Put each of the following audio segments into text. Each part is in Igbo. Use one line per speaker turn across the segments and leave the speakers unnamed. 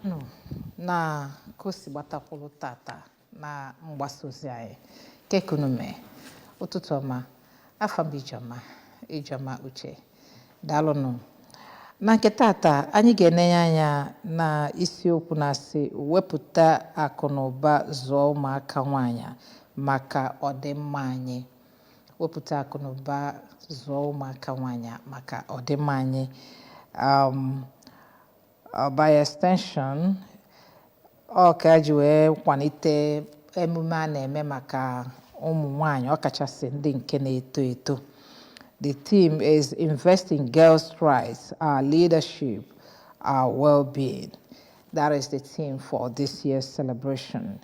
Nụ na ka o si gbatakwuru tata na mgbasa ozi anyị kekunume. Ụtụtụ ọma. Afa m bụ Ijeọma, Ijeọma Uche. Daalụnụ. Na nke tata, anyị ga-enenye anya na isiokwu na-asị wepụta akụ na ụba zụọ ụmụaka nwaanyị maka ọdịmma anyị. Wepụta akụ na ụba zụọ ụmụaka nwaanyị maka ọdịmma anyị. By extension, ọ ka ji wee kwalite emume a na-eme maka ụmụ nwanyị, ọkachasị ndị nke na-eto eto. The theme is "Invest in Girls' Rights, Our Leadership, Our Well-Being." That is the theme for this year's celebration.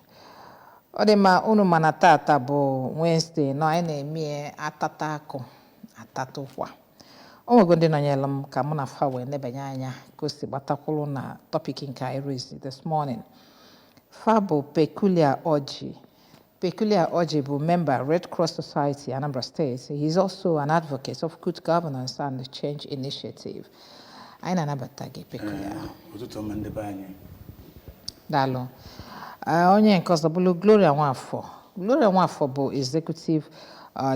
Ọ dị mma. Unu mana tata bụ Wednesday nọ anyị na-eme atata akụ atata ụkwa. O nwego ndị nọnyere m ka mụ na fa wee nebanye anya ka o si gbatakwuru na topic nke anyị raise this morning. Fa bụ Peculiar Orji. Peculiar Orji bụ member, Red Cross Society, Anambra State. He is also an advocate of good governance and change initiative. Anyị na-anabata gị, Peculiar.
Ụtụtụ ọma, ndị be anyị.
Daalụ. Onye nke ọzọ bụrụ Gloria Nwafọ. Gloria Nwafọ bụ Executive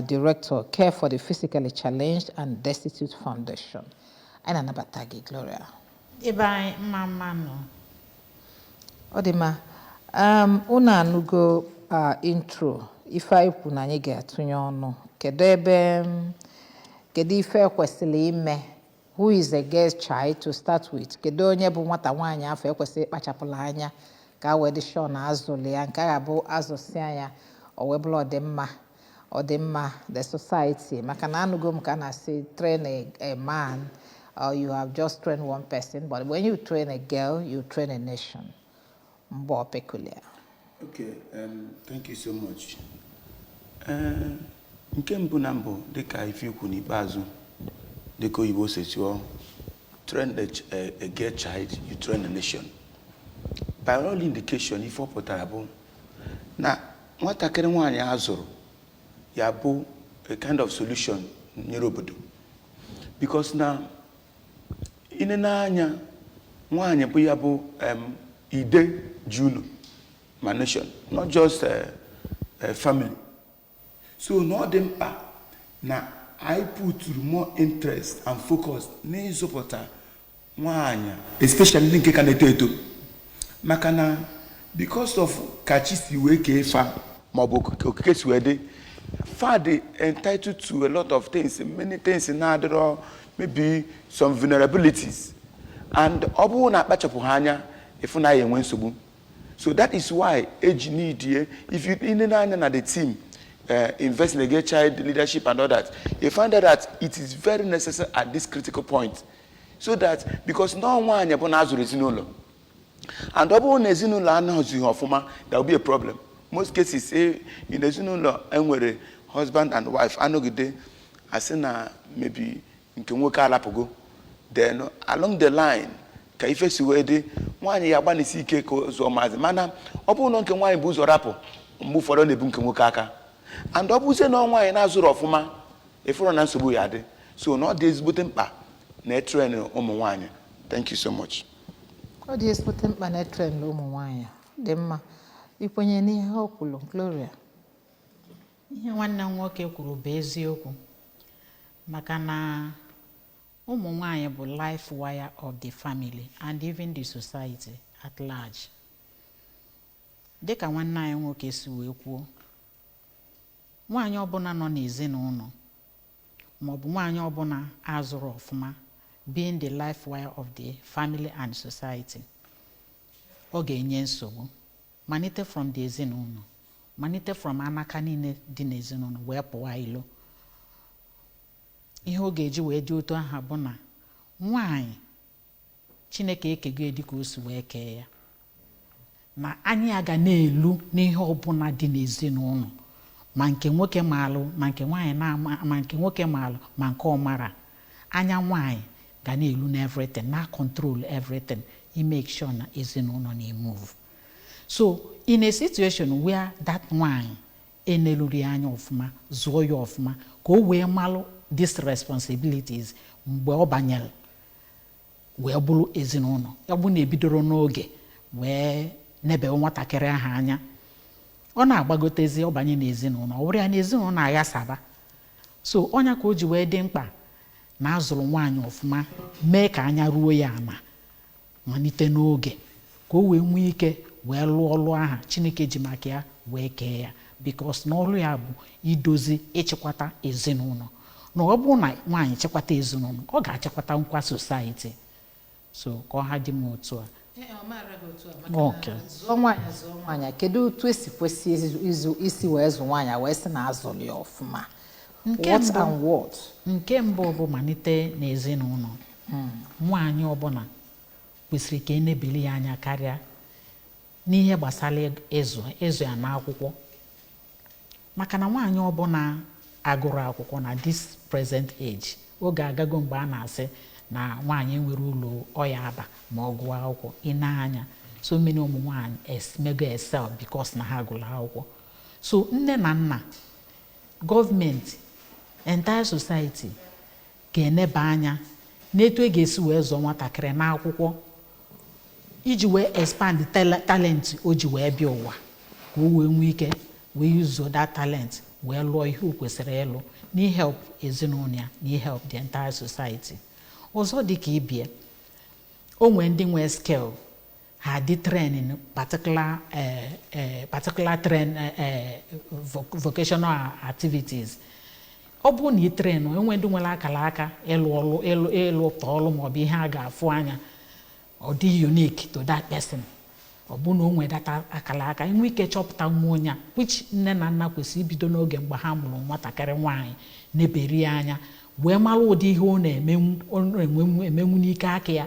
Director, Care for the Physically Challenged and Destitute Foundation. Anyị na-anabata gị, Gloria.
Ebe anyị mma mma nọ.
Ọ dị mma. Unu anụgo intro ife anyị kwu na anyị ga-atụnye ọnụ. Kedu ebe kedu ife ekwesịrị ime? Who is a girl child to start with? Kedu onye bụ nwata nwaanyị afọ ekwesịrị ịkpachapụla anya ka a wee dị sure na azụlụ ya nke a ga-abụ azụsịa ya, o wee bụrụ ọdịmma the society? Maka na anụgo m ka a na-asị, train a man or you have just trained one person, but when you train a girl, you train a nation. Mgbe Peculiar.
Okay, thank you so much. Nke mbụ na mbụ, dịka ife ikwu n'ikpeazụ, dịka oyibo si tụọ, train a girl child, you train a nation. By all indication, ife ọ pụtara bụ na nwatakịrị nwaanyị a zụrụ ya bụ a kind of solution nyere obodo, because na ine anya, nwaanyị bụ ya bụ ide ji unu ma nation, not just a family. So na ọ dị mkpa na anyị puturu more interest and focus n'ịzụpụta nwaanyị, especially ndị nke ka na-eto eto, maka na because of ka chi si wee kee fa, maọbụ okike si wee dị, fa dị entitled to a lot of things, many things na-adịrọ, maybe some vulnerabilities, and ọ bụrụ na akpachapụ ha anya, ịfụ na ya enwe nsogbu. So that is why eji need ye, if you ine anya na the team "Invest in a Girl Child Leadership and all that," you find out that it is very necessary at this critical point, so that because nọọ nwaanyị bụ na azụrụ ezinụlọ, and ọ bụrụ na ezinụlọ anọzighị ọfụma, there will be a problem. Most cases, in ezinụlọ enwere husband and wife anọgide, asị na maybe nke nwoke alapụgo, then along the line, ka ife si wee dị, nwaanyị ya agbanisi ike ka ọ zụọ maazị. Mana ọ bụrụ na nke nwaanyị bụ ụzọ rapụ, mgbe ụfọdụ ọ na-ebu nke nwoke aka, and ọ bụzie na nwaanyị na-azụrụ ọfụma, ịfụrụ na nsogbu ya dị. So na ọ dị ezigbote mkpa na e train ụmụ nwaanyị. Thank you so much.
Ọ dị ezigbote mkpa na e train ụmụ nwaanyị. Dị mma. Ikwenye n'ihe o kwuru, Gloria?
Ihe nwanne m nwoke kwuru bụ eziokwu, maka na ụmụ nwanyị bụ life wire of the family and even the society at large. Dịka nwanne anyị nwoke si wee kwuo, nwaanyị ọbụla nọ n'ezinụlọ, maọbụ nwaanyị ọbụla azụrụ ọfụma, being the life wire of the family and society, ọ ga-enye nsogbu, malite from the ezinụlọ, malite from anaka niile dị n'ezinụlọ wee pụwa ilo. Ihe ọ ga-eji wee dị otu aha bụ na nwanyị, Chineke ekego dị ka o si wee kee ya, na anya ya ga na-elu n'ihe ọbụla dị n'ezinụlọ, ma nke nwoke maalụ, ma nke nwaanyị na-ama, ma nke nwoke maalụ, ma nke ọmara. Anya nwaanyị ga na-elu na everything, na control everything, i make sure na ezinụlọ na-emove. So in a situation where that nwanyị eneluri ya anya ọfụma, zụọ ya ọfụma ka o wee malụ these responsibilities mgbe ọ banyere wee bụrụ ezinụlọ ya, bụ na ebidoro n'oge. Wee nebewe nwatakịrị ahụ anya, ọ na-agbagotezi, ọ banye n'ezinụlọ, ọ bụrụ ya na ezinụlọ aghasaba. So ọnya ka o ji wee dị mkpa na azụrụ nwaanyị ọfụma, mee ka anya ruo ya ama malite n'oge, ka o wee nwee ike wee lụọ ọlụ aha Chineke ji maka ya wee kee ya, because na ọlụ ya bụ idozi, ịchịkwata ezinụlọ. Na ọ bụrụ na nwaanyị chịkwata ezinụlọ, ọ ga-achịkwata nkwa society. So ka ọ ha dị m otu a. Okay.
Zụọ nwaanyị, zụọ nwaanyị, kedu otu esi kwesị ịzụ isi wee zụ nwaanyị wee sị na azụrụ ya ọfụma?
Nke
What
mbụ.
and what?
Nke mbụ bụ malite n'ezinụlọ. Nwaanyị ọbụla kwesịrị ka enebili ya anya karịa n'ihe gbasara ịzụ ya n'akwụkwọ, maka na nwaanyị ọbụla agụrụ akwụkwọ na this present age, oge agago mgbe a na-asị na nwaanyị nwere ụlọ ọya aba ma ọ gụọ akwụkwọ. Ị na-anya, so many ụmụ nwaanyị mego excel because na ha gụrụ akwụkwọ. So nne na nna, gọọmenti, entire society ga-eneba anya n'etu e ga-esi wee zụọ nwatakịrị n'akwụkwọ iji wee expand talent o ji wee bịa ụwa, ka o wee nwee ike wee use that talent wee lụọ ihe o kwesịrị ịlụ n'ihelp ezinụlọ ya, n'ihelp the entire society. Ọzọ dị ka ibie, o nwee ndị nwee skill, ha dị training particular particular train vocational activities. Ọ bụrụ na ị train, enwe ndị nwere akara aka ịlụ ọlụ, ịlụpụta ọlụ maọbụ ihe a ga-afụ anya, ọ dị unique to that person. Ọ bụ na o nwere data akara aka, enwe ike chọpụta nwa onye a, which nne na nna kwesịrị ibido n'oge mgbe ha mụrụ nwatakịrị nwaanyị neberi ya anya wee mara ụdị ihe ọ na-emenwu, ọ na-enwenwu emenwu n'ike aka ya.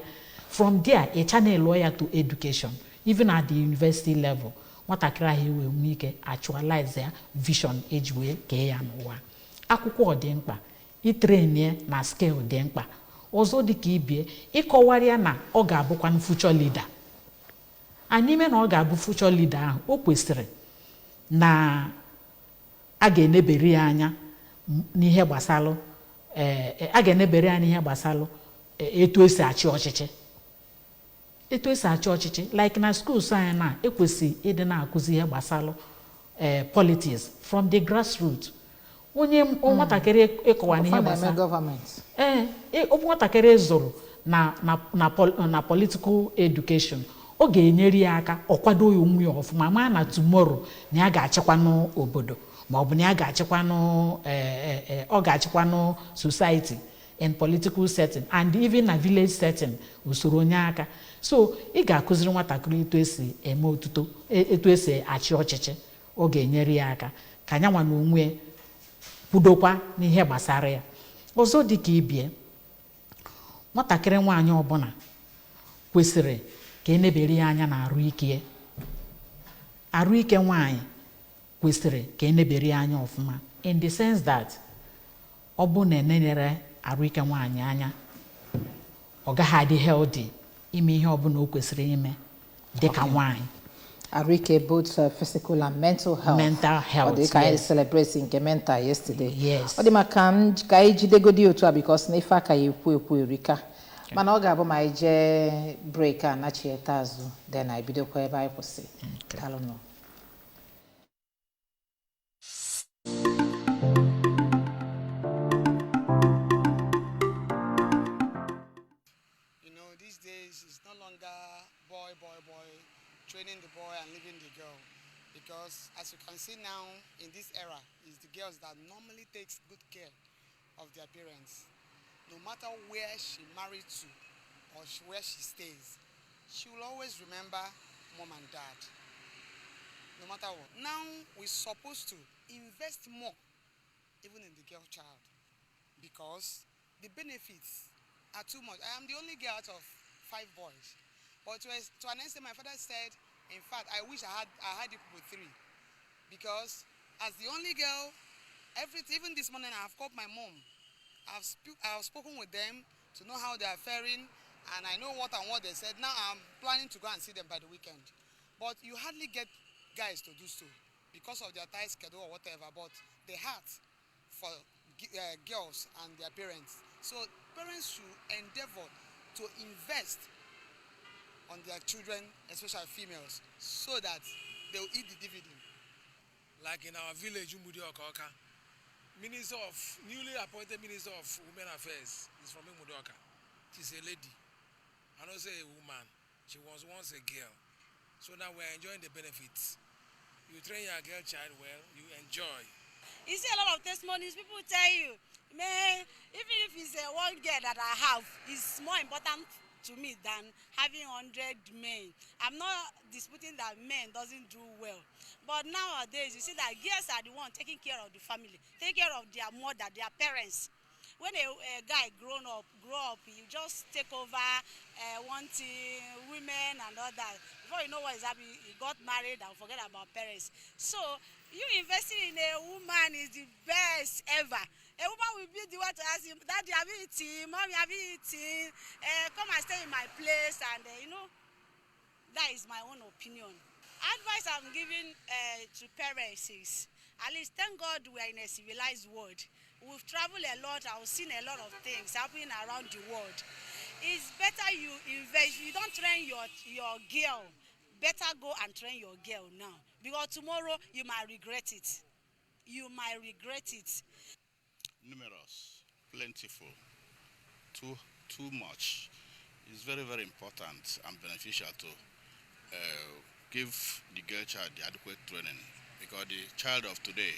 From there, ị channel ya to education, even at the university level. Nwatakịrị ahụ wee nwee ike actualize ya vision eji wee kee ya n'ụwa. Akwụkwọ dị mkpa, itrain na skill dị mkpa. Ọzọ dị ka ibie, ịkọwara ya na ọ ga-abụkwa future leader. A n'ime na ọ ga-abụ future leader ahụ, o kwesịrị na a ga-enebere ya anya n'ihe gbasalụ a ga-enebere ya n'ihe gbasalụ etu esi achị ọchịchị, etu esi achị ọchịchị. Like na schools anyị na ekwesị ịdị na-akụzi ihe gbasalụ politics from the grassroots. Onye nwatakịrị ịkọwa n'ihe
Ọfa na-eme
gbasara
gọọmenti.
Ee, ọ bụ nwatakịrị zụrụ na political education, ọ ga-enyere ya aka ọ kwado ya onwe ya ọfụma, maa na tomorrow na ya ga-achịkwanụ obodo, ma ọ bụ na ya ga-achịkwanụ ọ ga-achịkwanụ society in political setting and even na village setting, usoro onye aka. So ị ga-akụziri nwatakịrị etu esi eme otuto, etu esi achị ọchịchị. Ọ ga-enyere ya aka ka anyanwa na onwe ya kwudokwa n'ihe gbasara ya. Ọzọ dị ka ibie, nwatakịrị nwaanyị ọbụla kwesịrị ka enebere ya anya na arụ ike ya. Arụ ike nwaanyị kwesịrị ka enebere ya anya ọfụma, in the sense that ọ bụ na enenyere arụ ike nwaanyị anya, ọ gaghị adị healthy ime ihe ọbụla o kwesịrị ime dịka nwaanyị.
Arụike, both physical and mental health.
Mental health.
Ọ dị ka anyị
Yes.
celebrate nke mental yesterday.
Yes.
Ọ dị maka m ka anyị jidegodi otu a, because na ife aka ya ekwu ekwu erika, mana ọ ga-abụ ma anyị jee break a nachieta azụ, then anyị bidokwa ebe anyị kwụsị. Daalụnụ.
These days it's no longer boy, boy, boy, training the boy and leaving the girl. Because as you can see now, in this era, it's the girls that normally takes good care of their parents. No matter where she married to or where she stays, she will always remember mom and dad. No matter what. Now we're supposed to invest more, even in the girl child, because the benefits are too much. I am the only girl out of five boys. But to an extent, my father said, in fact, I wish I had you people three. Because as the only girl, even this morning I have called my mom. I've spoken with them to know how they are faring, and I know what and what they said. Now I'm planning to go and see them by the weekend. But you hardly get guys to do so because of their tight schedule. But the heart for girls and their parents. So parents should endeavor to invest on their children, especially females, so that they will eat the dividend.
Like in our village, Umudioka Awka, Minister of newly appointed Minister of Women Affairs is from Umudioka. She's a lady. I don't say a woman. She was once a girl. So now we're enjoying the benefits. You train your girl child well, you enjoy.
You see a lot of testimonies. People tell you, man, even if it's a one girl that I have, it's more important to me than having 100 men. I'm not disputing that men doesn't do well. But nowadays, you see that girls are the one taking care of the family, taking care of their mother, their parents. When a guy grow up, you just take over wanting women and all that. Before you know what is happening, he got married and forget about parents. So you investing in a woman is the best ever. A woman will be the one to ask him, "Daddy, have you eaten? Mommy, have you eaten? Come and stay in my place." And that is my own opinion. Advice I'm giving to parents is, at least thank God we are in a civilized world. We've traveled a lot, I've seen a lot of things happening around the world. It's better you invest. If you don't train your girl, better go and train your girl now. Because tomorrow you might regret it. You might regret it.
Numerous, plentiful, too much. It's very, very important and beneficial to give the girl child the adequate training, because the child of today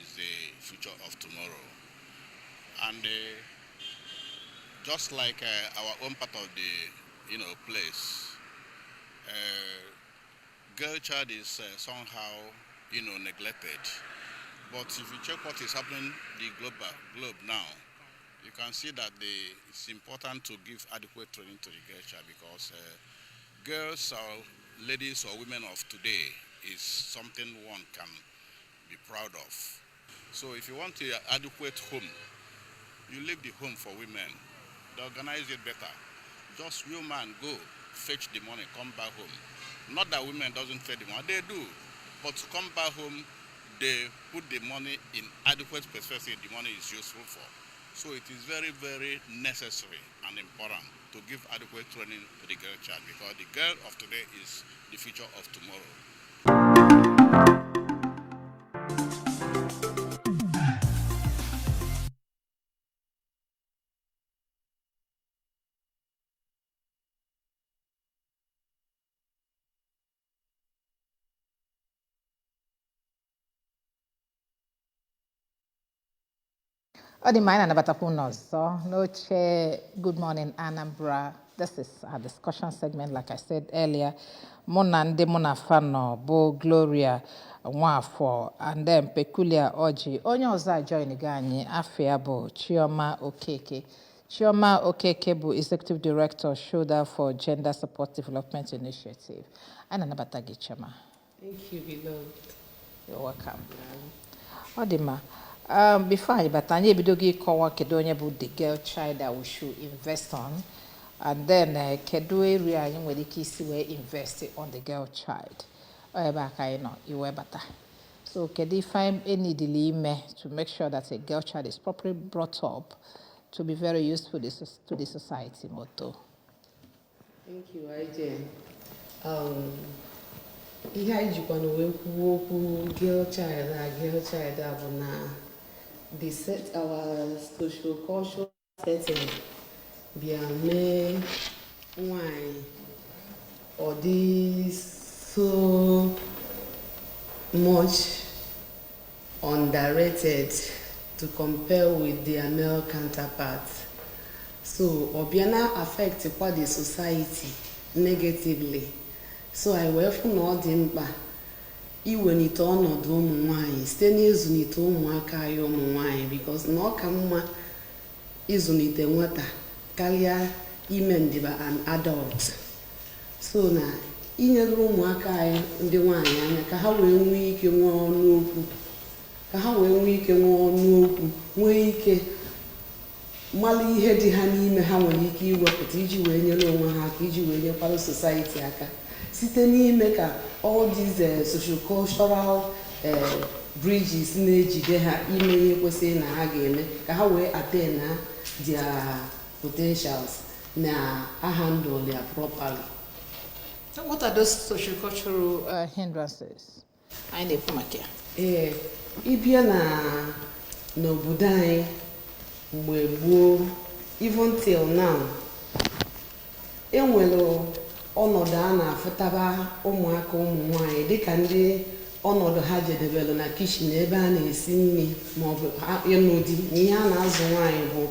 is the future of tomorrow. And just like our own part of the place, girl child is somehow neglected. But if you check what is happening the globe now, you can see that it's important to give adequate training to the girl child, because girls or ladies or women of today is something one can be proud of. So if you want an adequate home, you leave the home for women. They organize it better. Just you man go fetch the money, come back home. Not that women doesn't fetch the money, they do. But to come back home, they put the money in adequate perspective the money is useful for. So it is very, very necessary and important to give adequate training to the girl child, because the girl of today is the future of tomorrow.
Ọ dị mma, anyị na-anabatakwu unu ọzọ n'oche Good Morning Anambra. This is our discussion segment, like I said earlier. Mụ na ndị mụ na fa nọ bụ Gloria Nwafọ and then Peculiar Oji. Onye ọzọ a join gị anyị, afọ ya bụ Chioma Okeke. Chioma Okeke bụ Executive Director, Shoulder for Gender Support Development Initiative. Anyị na-anabata gị, Chioma.
Thank you, beloved.
You're welcome. Ọ dị mma. Before anyị bata, anyị ebidogo ịkọwa kedu onye bụ the girl child that we should invest on, and then kedu area anyị nwere ike isi wee invest on the girl child. Ọ ebe a ka anyị nọ iwe bata. So kedu ife anyị enidili ime to make sure that a girl child is properly brought up to be very useful to the society moto?
Thank you, IJ. Ihe anyị jikwana wee kwuo okwu girl child a, girl child a bụ na the set our social cultural setting bịa mee nwanyị ọ dị so much underrated to compare with their male counterparts. So ọ bịa na affect kwa the society negatively. So anyị wee fụ na ọ dị mkpa iwelite ọnọdụ ụmụ nwanyị site n'ịzụlite ụmụaka anyị ụmụ nwanyị, because na ọ ka mma ịzụlite nwata karịa ime ndịba an adult. So na inyere ụmụaka anyị ndị nwanyị anya ka ha wee nwee ike nwee ọnụ okwu, ka ha wee nwee ike nwee ọnụ okwu, nwee ike mara ihe dị ha n'ime, ha nwere ike iwepụta iji wee nyere onwe ha aka, iji wee nyekwara society aka, site n'ime ka all these socio-cultural bridges na-ejide ha ime ihe kwesịrị na ha ga-eme ka ha wee attain na their potentials na handle ya properly.
What are those sociocultural hindrances anyị na-ekwu maka ya?
Ee, ịbịa na n'obodo anyị mgbe gboo, even till now, enwere ọnọdụ a na-afụtaba ụmụaka ụmụ nwanyị dịka ndị ọnọdụ ha jedebelu na kitchen ebe a na-esi nri, maọbụ ịnụ di. Na ihe a na-azụ nwaanyị bụ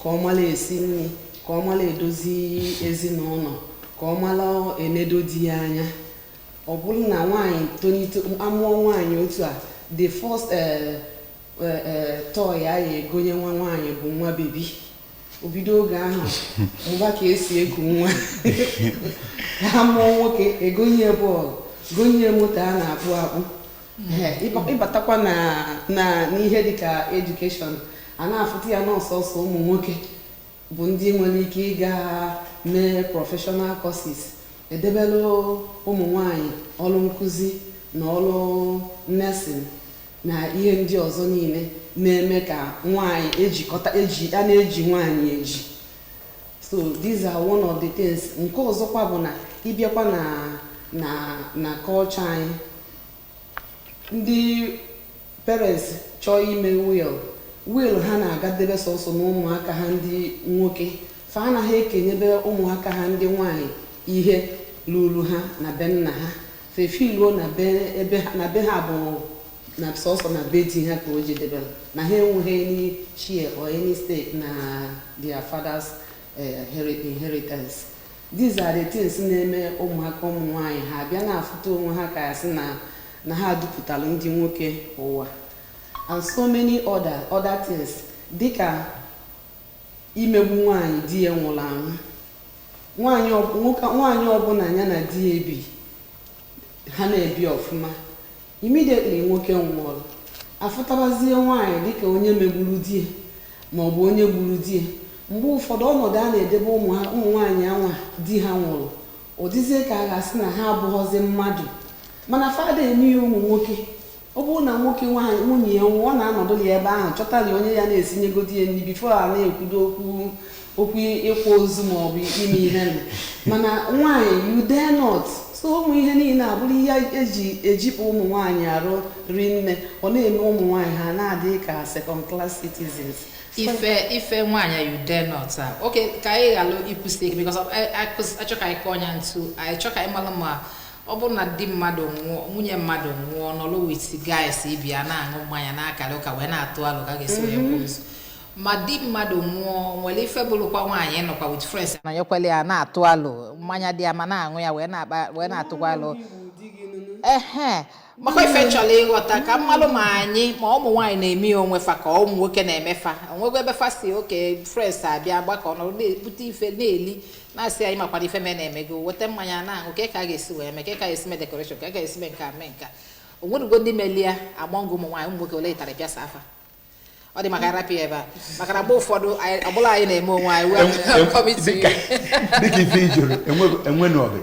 ka ọ mara esi nri, ka ọ mara edozi ezinụlọ, ka ọ mara enedo di ya anya. Ọ bụrụ na nwaanyị tolite, amụọ nwaanyị otu a, the first toy a ya egonye nwa nwaanyị bụ nwa baby. O bido oge ahụ mụba ka esi eku nwa. Ha mụọ nwoke, egonye bọọlụ, gonye moto a na-akpụ akpụ. Ee, ịbatakwa na n'ihe dịka education, a na-afụta ya n'ọsọsọ ụmụ nwoke bụ ndị nwere ike ịga mee professional courses, edebelụ ụmụ nwanyị ọrụ nkụzi na ọrụ nursing na ihe ndị ọzọ niile na-eme ka nwanyị ejikọta eji a na-eji nwanyị eji. So these are one of the things. Nke ọzọkwa bụ na ịbịakwa na culture anyị, ndị parents chọọ ime will ha na-agadebe sọsọ na ụmụaka ha ndị nwoke. Fa anaghị ekenyebe ụmụaka ha ndị nwanyị ihe luru ha na be nna ha. Fefiluo na be ebe na be ha bụ na sọsọ na be di ha ka o jedebere, na ha enweghị any share or any stake na their father's inheritance. These are the things na-eme ụmụaka ụmụ nwanyị ha abịa na-afụta onwe ha ka ya sị na ha dupụtara ndị nwoke ụwa, and so many other things, dịka imegbu nwaanyị di ya nwụrụ anwụ. Nwaanyị nwoke, nwaanyị ọbụla ya na di ya ebi, ha na-ebi ọfụma, immediately nwoke nwụrụ, afụtabazie nwaanyị dịka onye megburu di ya ma ọ bụ onye gburu di ya. Mgbe ụfọdụ, ọnọdụ a na-edebe ụmụ ha, ụmụ nwaanyị anwa di ha nwụrụ, ọ dịzie ka a ga-asị na ha abụghọzi mmadụ. Mana fada eme ya ụmụ nwoke, ọ bụrụ na nwoke nwaanyị nwunye ya nwụọ, ọ na-anọdụ ya ebe ahụ, chọtara onye ya na-esinyegodi ya nri before a na-ekwudo okwu ịkwa ozu ma ọ bụ ime ihe nụ. Mana nwaanyị, you dare not. So ụmụ ihe niile abụrụ ihe eji ejipụ ụmụ nwaanyị arụ rinne. Ọ na-eme ụmụ nwaanyị ha na-adị ka second class citizens.
Ife nwaanyị you dare not a, okay, ka anyị ghara ikwusi ike because achọ ka anyị kọọ ya ntu. Anyị chọ ka anyị malụ ma ọ bụrụ na di mmadụ nwụọ, nwunye mmadụ nwụọ, nọrọ with guys ibia na-aṅụ mmanya, na-akarị ụka, wee na-atụ alụ ka a ga-esi wee kwụ ozu. Ma di mmadụ nwụọ, nwere ife bụrụkwa nwaanyị nọkwa with friends, nọnyekwala ya, na-atụ alụ, mmanya dị ya ma na-aṅụ ya, wee na-akpa, wee na-atụkwa alụ. Ehe, maka ife chọrọ ịghọta ka mmalụ ma anyị ma ụmụ nwaanyị na-eme ya onwe fa ka ụmụ nwoke na-eme fa. Onwego ebe fa si oke friends abịa gbakọ, nọrọ na-ebute ife na-eli, na-asị anyị makwana ife mee na-emego, weta mmanya na-aṅụ, ka a ga-esi wee mee, ka a ga-esi mee decoration, ka a ga-esi mee nke a, mee nke a. Onwerugo ndị melia among ụmụ nwaanyị? Ụmụ nwoke ole tara bịa afa? Ọ dị maka arapịa ebe a, maka na mgbe ụfọdụ ọbụla anyị na-eme onwe anyị. We are coming to you.
Dịka ife ị jụrụ, enwenụọbe,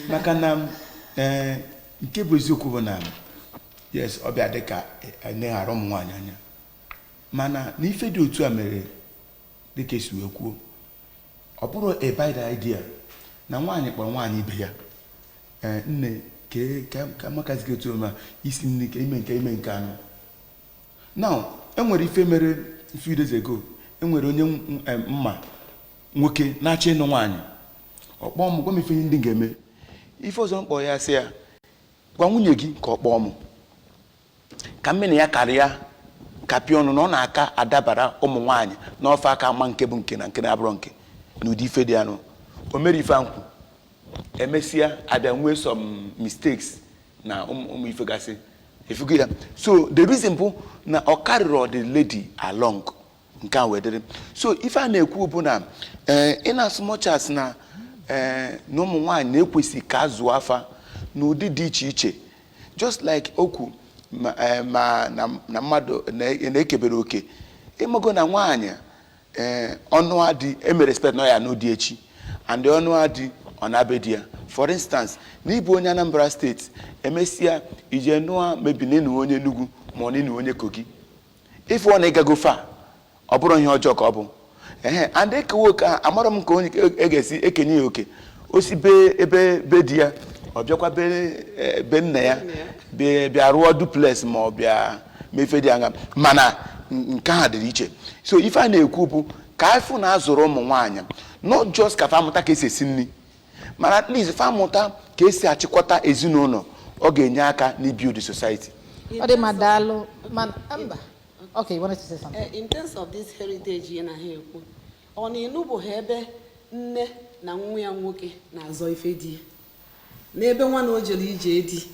maka na nke bụ eziokwu bụ na yes, ọ bịa dịka neghara ụmụ nwaanyị anya, mana na ife dị otu a mere, dịka esi wee kwuo, ọ bụrụ a bad idea na nwaanyị kpọrọ nwaanyị ibe ya, ee, nne, ka makazi otu ma isi nri, ka ime nke anụ. Now, enwere ife mere few days ago. Enwere onye mma nwoke na-achọ ịnụ nwaanyị. Ọ kpọọ m, gwa m ife ndị ga-eme. Ife ọzọ m kpọọ ya, sị ya gwa nwunye gị ka ọ kpọọ m, ka mmena ya karịa kapịa ọnụ, na ọ na-aka adabara ụmụ nwaanyị n'ofe aka ama nke bụ nke na nke na-abụrọ nke n'ụdị ife dị anụ. O mere ife nkwụ, emesịa abịa nwee some mistakes na ụmụ ife gasị efugo ya. So the reason bụ na ọ karịrị the lady along nke a wee dịrị. So ife a na-ekwu bụ na in as much as na ụmụ nwaanyị na-ekwesị ka a zụọ afa n'ụdị dị iche iche, just like okwu ma na mmadụ na-ekebere oke, ịmago na nwaanyị ọnụ adị eme respect na ọ ya n'ụdị echi and ọnụ adị ọ na-abe di ya. For instance, na ịbụ onye Anambra Steeti, emesịa ije nụọ, mebi na ịnụ onye Enugu ma ọ na ịnụ onye Kogi, ife ọ na ịgago fa, ọ bụrụ ihe ọjọọ ka ọ bụ ehe and ekewe oke ahụ, amarọ m ka onye e ga-esi ekenye ya oke. O si be ebe be di ya, ọ bịakwa be nna ya, bịa rụọ duplex ma ọ bịa mefe dị anya. Mana nke a dịrị iche. So ife a na-ekwu bụ ka afụ na azụrụ ụmụ nwaanyị, not just ka fa mụta ka esi esi nri, mana at least fa mụta ka esi achịkọta ezinụlọ. Ọ ga-enye aka n'ibuild society.
Ọ dị mma, daalụ. Mana mba, okay, you wanted to say something?
In terms of this heritage ị na ha ekwu, ọ na-enubụghị ebe nne na nwa ya nwoke na-azọ ife di ya n'ebe nwa na o jere ije di,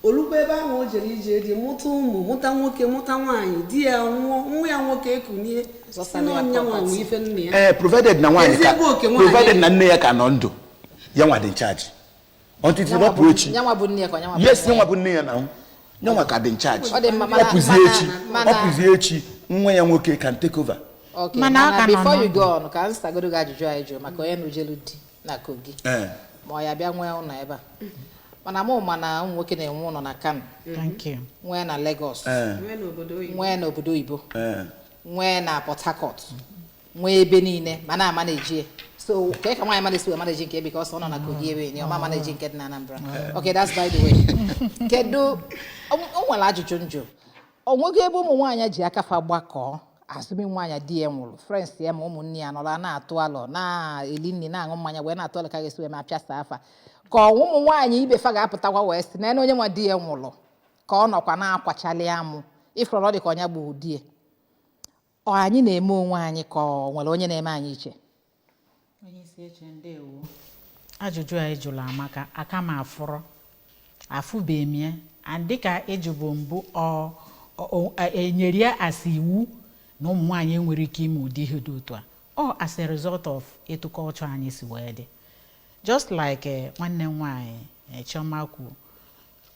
olukwa ebe ahụ o jere ije di, mụta ụmụ, mụta nwoke, mụta nwaanyị, di ya nwụọ, nwa ya nwoke ekunie si
Zọsara
na
ya
ọnya nwa nwe
property.
ife nna ya.
Ee, provided na nwaanyị ka
Ezigbo oke nwaanyị.
Provided na nne ya ka nọ ndụ, ya nwa dị in charge until ọ pụọ echi.
Nyanwa bụ nne ya ka nyanwa bụ
Yes.
nne ya?
Nyanwa bụ nne ya, na nyanwa ka dị in charge.
Ọ dị mma, mana-
Ọ pụzie echi, ọ pụzie echi, nwa ya nwoke can take over.
Okay,
Mana ọ
mana
ka nọ
before you
n'ndụ.
go on, ka m sagodo gị ajụjụ anyị jụrụ maka onye nujelu di na Kogi ma ọ ya bịa nwee ụlọ ebe a. Mana mụ ma na ụmụ nwoke na-enwe ụlọ na Kano,
Thank you.
nwee na Lagos,
nwee n'obodo oyibo,
nwee n'obodo oyibo, nwee na Port Harcourt, nwee ebe niile, ma na-ama na-eji. So ka nwaanyị manage wee manage nke, because ọ nọ na Kogi ebe ni ọma manage nke dị na Anambra. Okay, that's by the way. Kedu o nwere ajụjụ njụ o nwego ebe ụmụ nwaanyị ji aka fa gbakọọ asụmi nwaanyị di ya nwụrụ, friends ya ma ụmụnne ya nọrọ na-atụ alọ, na-eli nri, na-aṅụ mmanya, wee na-atụ alọ ka ga-esi wee ma apịasa afa, ka ụmụ nwaanyị ibe fa ga-apụtakwa wee sị na onye nwa di ya nwụrụ ka ọ nọkwa na-akwachali amụ ifụrụ ọ dị ka ọnya gburu di ya? Ọ anyị na-eme onwe anyị ka ọ nwere onye na-eme anyị iche?
Onye isi eche, ndewo. Ajụjụ a ịjụrụ amaka. Aka m afụrọ afụbeghị m ya, and dịka ịjụbụ mbụ, ọ enyere ya asị iwu na ụmụ nwaanyị enwere ike ime ụdị ihe dị otu a, ọ as a result of etu culture anyị si wee dị. Just like nwanne m nwaanyị, Chioma kwuo,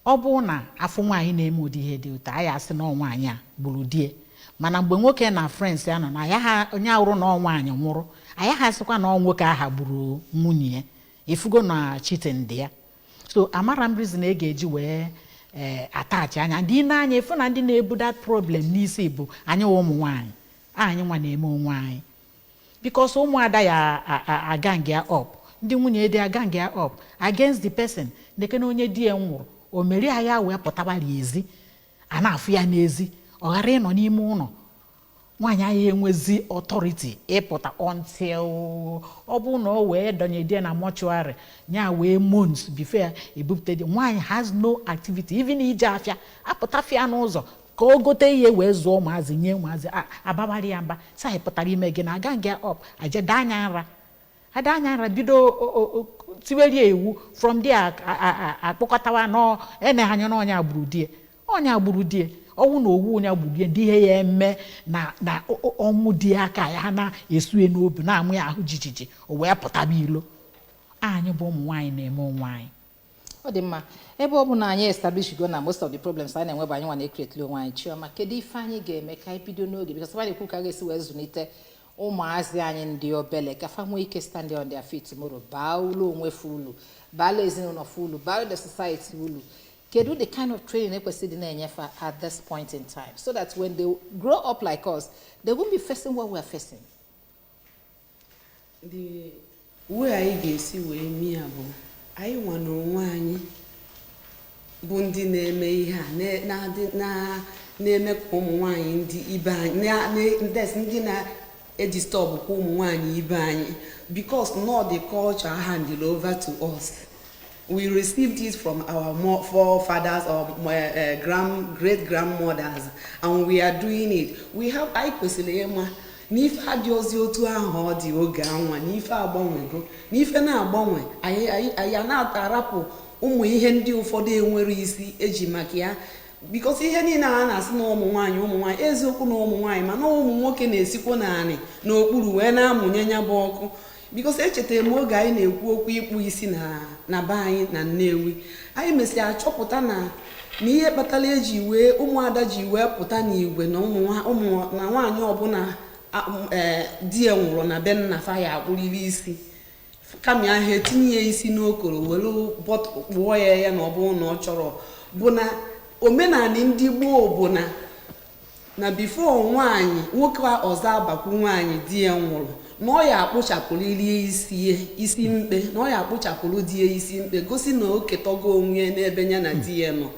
ọ bụrụ na afọ nwaanyị na-eme ụdị ihe dị otu a, anyị asị na ọ nwaanyị a gburu di ya. Mana mgbe nwoke na friends ya nọ na ya, ha onye ahụrụ na ọ nwaanyị nwụrụ, anyị ha sịkwa na ọ nwoke aha gburu nwunye ya. Ifugo na cheating dị ya. So amara m reason ị ga-eji wee atachi anya ndị na-anya efu na ndị na-ebu that problem n'isi bụ anyị wụ ụmụ nwaanyị. Anyị nwa na-eme onwe anyị, because ụmụada ya agang ya up, ndị nwunye di agang ya up against the person na onye di ya nwụrụ. O merie ya wee pụtabara ezi, a na-afụ ya n'ezi, ọ ghara ịnọ n'ime ụlọ. Nwaanyị ahụ enwezi authority ịpụta until ọ bụ na o wee dọnye di ya na mortuary nya wee months before ya ebupụta di. Nwaanyị has no activity, even ije afịa, apụtafịa n'ụzọ ka o gote ihe wee zụọ ụmụazị, nye ụmụazị, ababara ya mba sa anyị pụtara ime gị na aga nga up aje anya nra ada anya nra, bido tiwerie iwu. From there akpọkọtawa nọ ene anya na ọnya gburu die, ọnya gburu die, ọnwụ na owu onye gburu die. Ndị ihe ya eme na ọnwụ di aka ya na-esue n'obi, na-amụ ya ahụ jijiji, o wee pụtaba ilo. Anyị bụ ụmụ nwaanyị na-eme onwe anyị.
Ọ dị mma. Ebe ọ bụ na anyị establish go na most of the problems anyị na-enwe bụ anyị nwa na-ecreateli onwe anyị, Chioma, kedu ife anyị ga-eme ka anyị bido n'oge? Because anyị na-ekwu ka a ga-esi wee zụlite ụmụazị anyị ndị obele ka fa nwee ike stand on their feet tomorrow, baa ụlọ onwe fa ulu, baala ezinụlọ fa ulu, baala the society ulu. Kedu the kind of training ekwesịrị ịdị na-enyefe at this point in time so that when they grow up like us, they won't be facing what we are facing?
The way anyị ga-esi wee mee ya bụ anyị nwa na onwe anyị bụ ndị na-eme ihe a na-eme ka ụmụ nwanyị ndị ibe anyị ndị na-edisturb kwa ụmụ nwanyị ibe anyị, because not the culture handed over to us. We received it from our forefathers or grand great grandmothers, and we are doing it. We have anyị kwesịrị ịma na ife adịghịzi otu ahụ ọ dị oge anwa, na ife agbanwego, na ife na-agbanwe. Anyị a na-arapụ ụmụ ihe ndị ụfọdụ enwere isi eji maka ya, because ihe niile a na-asị na ụmụ nwaanyị, ụmụ nwaanyị, eziokwu na ụmụ nwaanyị, mana ụmụ nwoke na-esikwa naanị n'okpuru wee na-amụnye ya bụ ọkụ. Because echetara m oge anyị na-ekwu okwu ịkpụ isi na be anyị na Nnewi, anyị mesịrị achọpụta na ihe kpatara eji wee ụmụada ji wee pụta n'igwe na ụmụ na nwaanyị ọbụla di ya nwụrụ na be nna fa ya akpụrịrị isi, kama ahụ etinye ya isi n'okoro were bọtụ kpụọ ya na ọ bụrụ na ọ chọrọ, bụ na omenala ndị gboo bụ na Na before nwaanyị, nwoke ọzọ abakwu nwaanyị di ya nwụrụ, na ọ ya akpụchapụrịrị isi ya, isi mkpe, na ọ ya akpụchapụrụ di ya isi mkpe, gosi na o ketago onwe ya n'ebe ya na di ya nọ.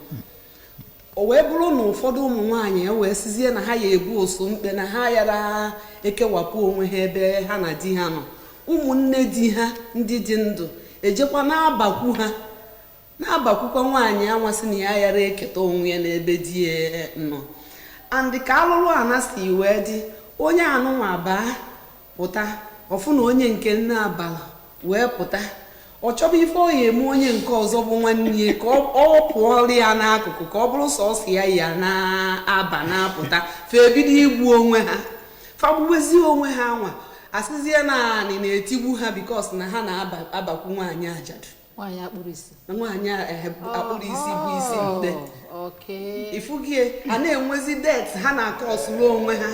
O wee bụrụ na ụfọdụ ụmụ nwaanyị e wee sizie na ha ya ebu osu mkpe, na ha yara ekewapụ onwe ha ebe ha na di ha nọ. Ụmụnne di ha ndị dị ndụ ejekwa na-abakwu ha, na-abakwukwa nwaanyị anwa sị na ya yara eketa onwe ya n'ebe di ya nọ. And ka alụrụ ana si wee dị, onye anụnwa baa pụta, ọfụ na onye nke nne abala wee pụta, ọ chọba ife ọ ya eme onye nke ọzọ bụ nwanne ya, ka ọ pụọrọ ya n'akụkụ, ka ọ bụrụ sọsọ ya ya na-aba na-apụta. Fa ebido igbu onwe ha, fagbuwezie onwe ha. Anwa asịzie naanị na-etigbu ha because na ha na-abakwu nwaanyị ajadu.
Nwaanyị akpụrụ isi.
Na nwaanyị akpụrụ isi bụ isi mkpe. Ifugie a na-enwezi det ha na-akọsụrụ onwe ha.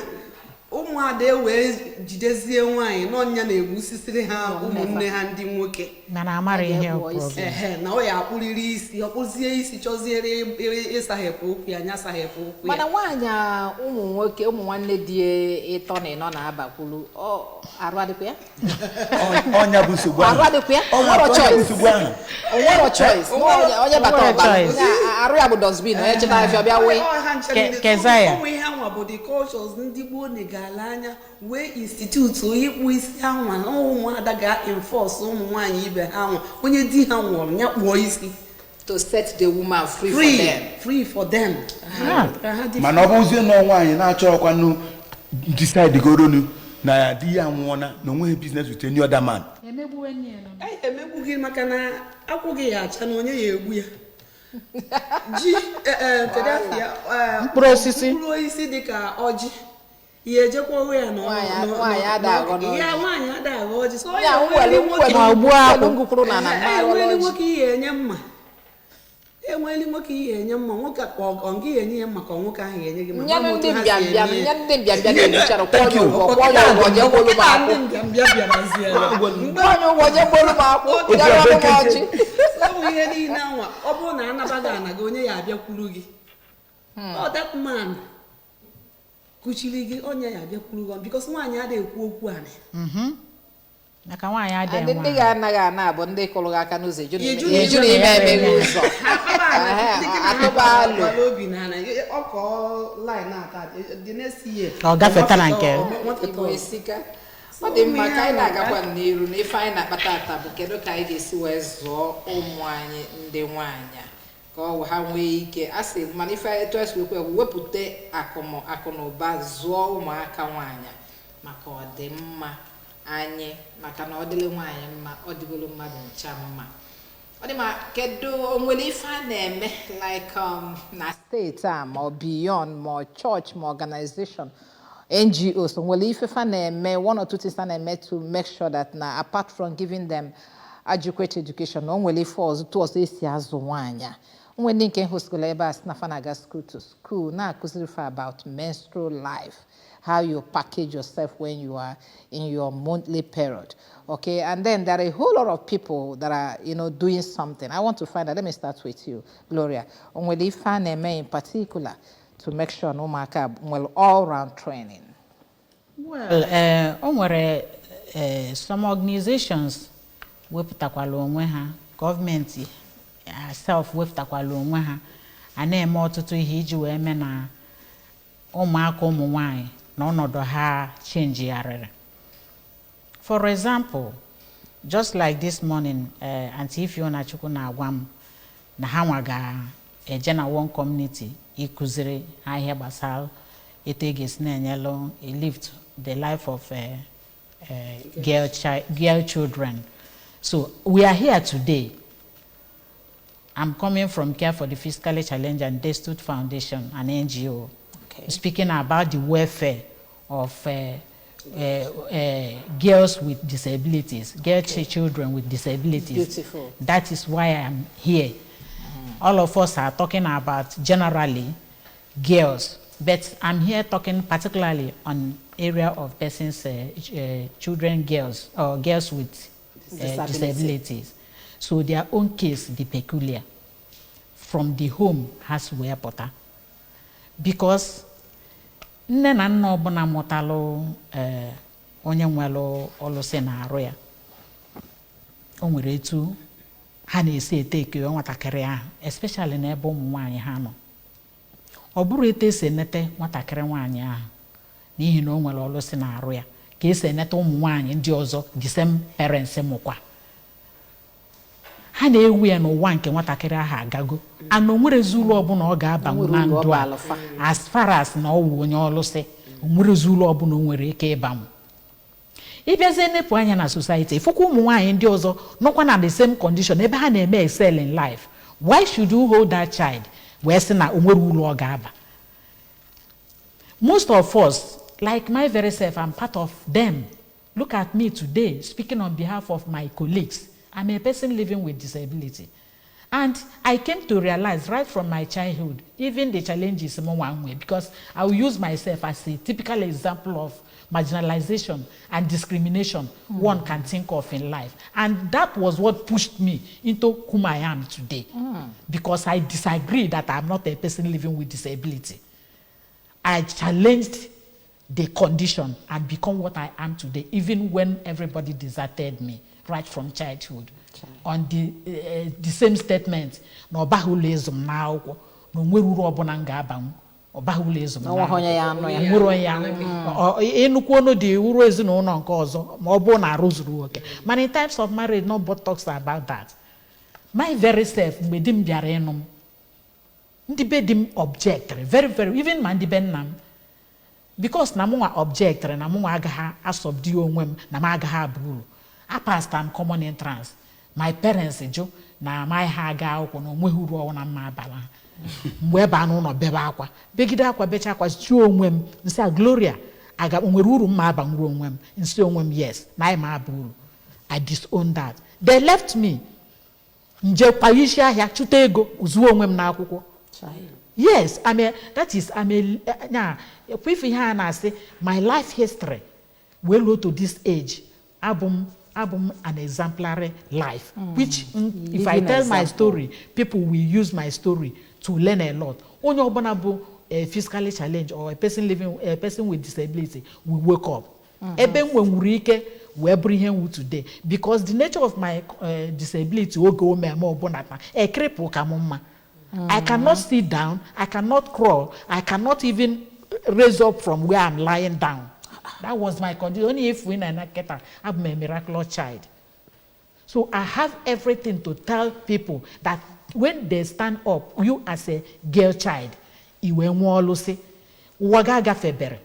Ụmụada ewee jidezie nwaanyị n'ọnya na-egbusisiri ha ụmụnne ha ndị nwoke.
Mana amara ihe
Ga-ekpuo isi.
problem.
Ehe, na ọ ya akpụrịrị isi, ọ kpụzie isi, chọziere ịsaghepụ ụkwụ ya, nya saghepụ ụkwụ
Mana
ya.
nwaanyị a, ụmụ nwoke, ụmụ nwanne di ya ịtọ na ịnọ na-abakwulu, ọ arụ adịkwa ya?
Ọnya bụ nsogbu ahụ.
Arụ adịkwa ya?
Ọnya
Nwere
bụ
choice.
nsogbu ahụ.
O nwero choice. Onye bata
Onwero
ọba
choice.
onye arụ ya bụ dustbin, onye cheta afịa bịa wee.
Ọ ha ncha niile.
Kezaya.
Ụmụ ihe anwa bụ the cultures ndị gboo negala anya wee institute ịkpụ isi anwa, na ụmụada ga-enforce ụmụ nwaanyị ibe ha anwa, onye di ha nwụrụ ya kpụọ isi.
To set the woman free, for
Free
them.
Free for them. Ka ha dị.
Mana ọ bụzie na nwaanyị na-achọrọkwanụ, decide goronu na ya di ya nwụọna, na onweghị business with any other man.
Anyị emegbu gị maka na akwụghị ya acha na onye ya egbu ya ji kedu afọ ya?
Mkpụrụ osisi.
Mkpụrụ osisi dịka ọjị ya ejekwa ọghọ ya
Nwaanyị ada aghọ n'ọjị.
Ya nwaanyị ada aghọ ọjị, so
Ya
ya
nwere
nwoke
Ma ogbuo akwụ.
nwere ngwukwuru na na
enweli
ọjị.
Nwoke ihe enye mma, enweli nwoke ihe enye mma, nwoke ka ọ gị enye ya mma, ka nwoke ahụ enye gị mma.
Nyanụ
Gwa m
ndị
otu ha si
mbịambịa
eme ya.
Nyanụ ndị mbịambịa na-ebuchara kwụọ
Thank
onye
you.
ụgwọ, kwụọ ya ụgwọ, jee gbolu m
Kịta
akwụ.
ndị mbịambịa bịaraziere mgbe
Kwụọ onye ụgwọ, jee gbolu m akwụ.
Otu
Bịa rụọ m
ebe
ọjị.
Ọ bụ ihe niile anwa, ọ bụrụ na anabaghị anaga, onye ya abịakwuru gị, ọ that man kuchiri gị, onye ya abịakwuru gị, because nwaanyị adịghị ekwu okwu anị.
Maka nwaanyị adịghị
Ndị ndị
nwaanyị.
ga-anaghị ana bụ ndị kụrụ gị aka n'ụzọ, eju na
Eju na
eju na ime emeghe ụzọ.
Ha akpaba ana,
Ehe,
ndị gị na ha
atụba alo.
gbara obi na ana ọkọ line ata the next year.
Ọ gafeta na nke.
Nwafeta
Igbo
ọzọ.
esika. Ọ dị mma ka anyị na-agakwa n'iru na ife anyị na-akpata ata bụ kedu ka anyị ga-esi wee zụọ ụmụ anyị ndị nwaanyị a, ka ọ ha nwee ike a sị mana ife etu esi wekwe bụ wepụta akụ na ụba zụọ ụmụaka nwaanyị a maka ọdịmma anyị, maka na ọ dịrị nwaanyị mma, ọ dịgolo mmadụ ncha mma. Ọ dị ma kedu o nwere ife a na-eme like na steeti a, ma ọ beyond, ma ọ church, ma organization, NGOs, o nwere ife fa na-eme, one or two things a na-eme to make sure that na apart from giving them adequate education, o nwere ife ọzọ tụ ọzọ esi azụ nwaanyị a? O nwere ndị nke hụsịrị ebe a sị na fa na-aga school to school na-akụziri fa about menstrual life, how you package yourself when you are in your monthly period. Okay, and then there are a whole lot of people that are doing something. I want to find out. Let me start with you, Gloria. O nwere ife a na-eme in particular to make sure na ụmụaka nwere all-round training?
Well, o nwere some organizations wepụtakwala onwe ha, gọọmenti self wepụtakwala onwe ha, a na-eme ọtụtụ ihe iji wee mee na ụmụaka ụmụ nwanyị na ọnọdụ ha changegharịrị. For example, just like this morning, Aunty Ifeọna Chukwu na-agwa m na ha nwa ga-eje na one community ịkụziri ha ihe gbasara etu e ga-esi na-enyelụ lift the life of girl children. So we are here today. I'm coming from Care for the Physically Challenged and Destitute Foundation, an NGO, speaking about the welfare of girls with disabilities, girl children with disabilities.
Beautiful.
That is why I'm here. All of us are talking about generally girls, but I'm here talking particularly on area of persons, children, girls, or girls with
Disability.
disabilities. So their own case, the peculiar, from the home has wee pụta. Because Nne na nna ọbụla mụtalụ onye nwere ọlụsị na-arụ ya, o nwere etu ha na-esi ete eke nwatakịrị ahụ, especially n'ebe ụmụ nwaanyị ha nọ. Ọ bụrụ etu esi enete nwatakịrị nwaanyị ahụ n'ihi na o nwere ọlụsị na-arụ ya ka esi enete ụmụ nwaanyị ndị ọzọ the same parents mụkwa. Ha na-ewu ya n'ụwa nke nwatakịrị ahụ agago ana o nwerezi uru ọbụla ọ ga-abanwu na ndụ a, as far as na ọ wụ onye ọlụsị, o nwerezi uru ọbụla o nwere ike ịbanwu. Ịbịazie nepụ anya na society, fụkwa ụmụ nwaanyị ndị ọzọ nọkwa na the same condition ebe ha na-eme excel in life. Why should you hold that child wee sị na o nwere uru ọ ga-aba? Most of us, like my very self, I'm part of them. Look at me today, speaking on behalf of my colleagues. I'm a person living with disability. And I came to realize right from my childhood, even the challenges in one way, because I will use myself as a typical example of marginalization and discrimination one can think of in life. And that was what pushed me into whom I am today. Because I disagree that I'm not a person living with disability. I challenged the condition and become what I am today, even when everybody deserted me right from childhood. On the same statement, na ọ baghị ụlọ ịzụ m n'akwụkwọ, na o nwere uru ọbụla m ga-abanwu, ọ baghị ụlọ ịzụ m
Na onweghị onye ya anụ ya.
Nwere onye ya ịnụkwu ọnụ dị uru ezinụlọ nke ọzọ ma ọ bụrụ na arụ zuru oke. Mana in times of marriage, nobody talks about that. My very self, mgbe di m bịara ịnụ m, ndị be di m objectịrị very very, even ma ndị be nna m, because na mụnwa objectịrị na mụnwa agaghị asọbdi onwe m, na m agaghị aba uru. Apasta m common entrance, my parents jụ na amaghị ha aga akwụkwọ, na onweghị uru ọwụ na mma abala ha. Mgbe ebe a n'ụlọ bebe akwa, begide akwa, becha akwa, jụọ onwe m nsị a, Gloria aga o nwere uru mma abanwuru onwe m? Nsị onwe m, yes, na anyị ma aba uru. I disown that. They left me, nje kwa isi ahịa chụta ego zuo onwe m n'akwụkwọ. Yes, I'm a, that is, I'm a, na, ekwefu ihe a na-asị, my life history, wee ruo to this age, abụ m an exemplary life, which if I
Living
tell my
example.
story, people will use my story to learn a lot. Onye ọbụla bụ a physically challenged or a person with disability will wake up. Ebe m nwenwuru ike wee bụrụ ihe nwu today, because the nature of my disability oge o mee m ọbụla na a cripple ka m mma. I cannot sit down, I cannot crawl, I cannot even raise up from where I'm lying down. That was my condition. Only if we na keta, I'm a miraculous child. So I have everything to tell people that when they stand up, you as a girl child, iwe nwee ọlụsị, ụwa gị agafebere.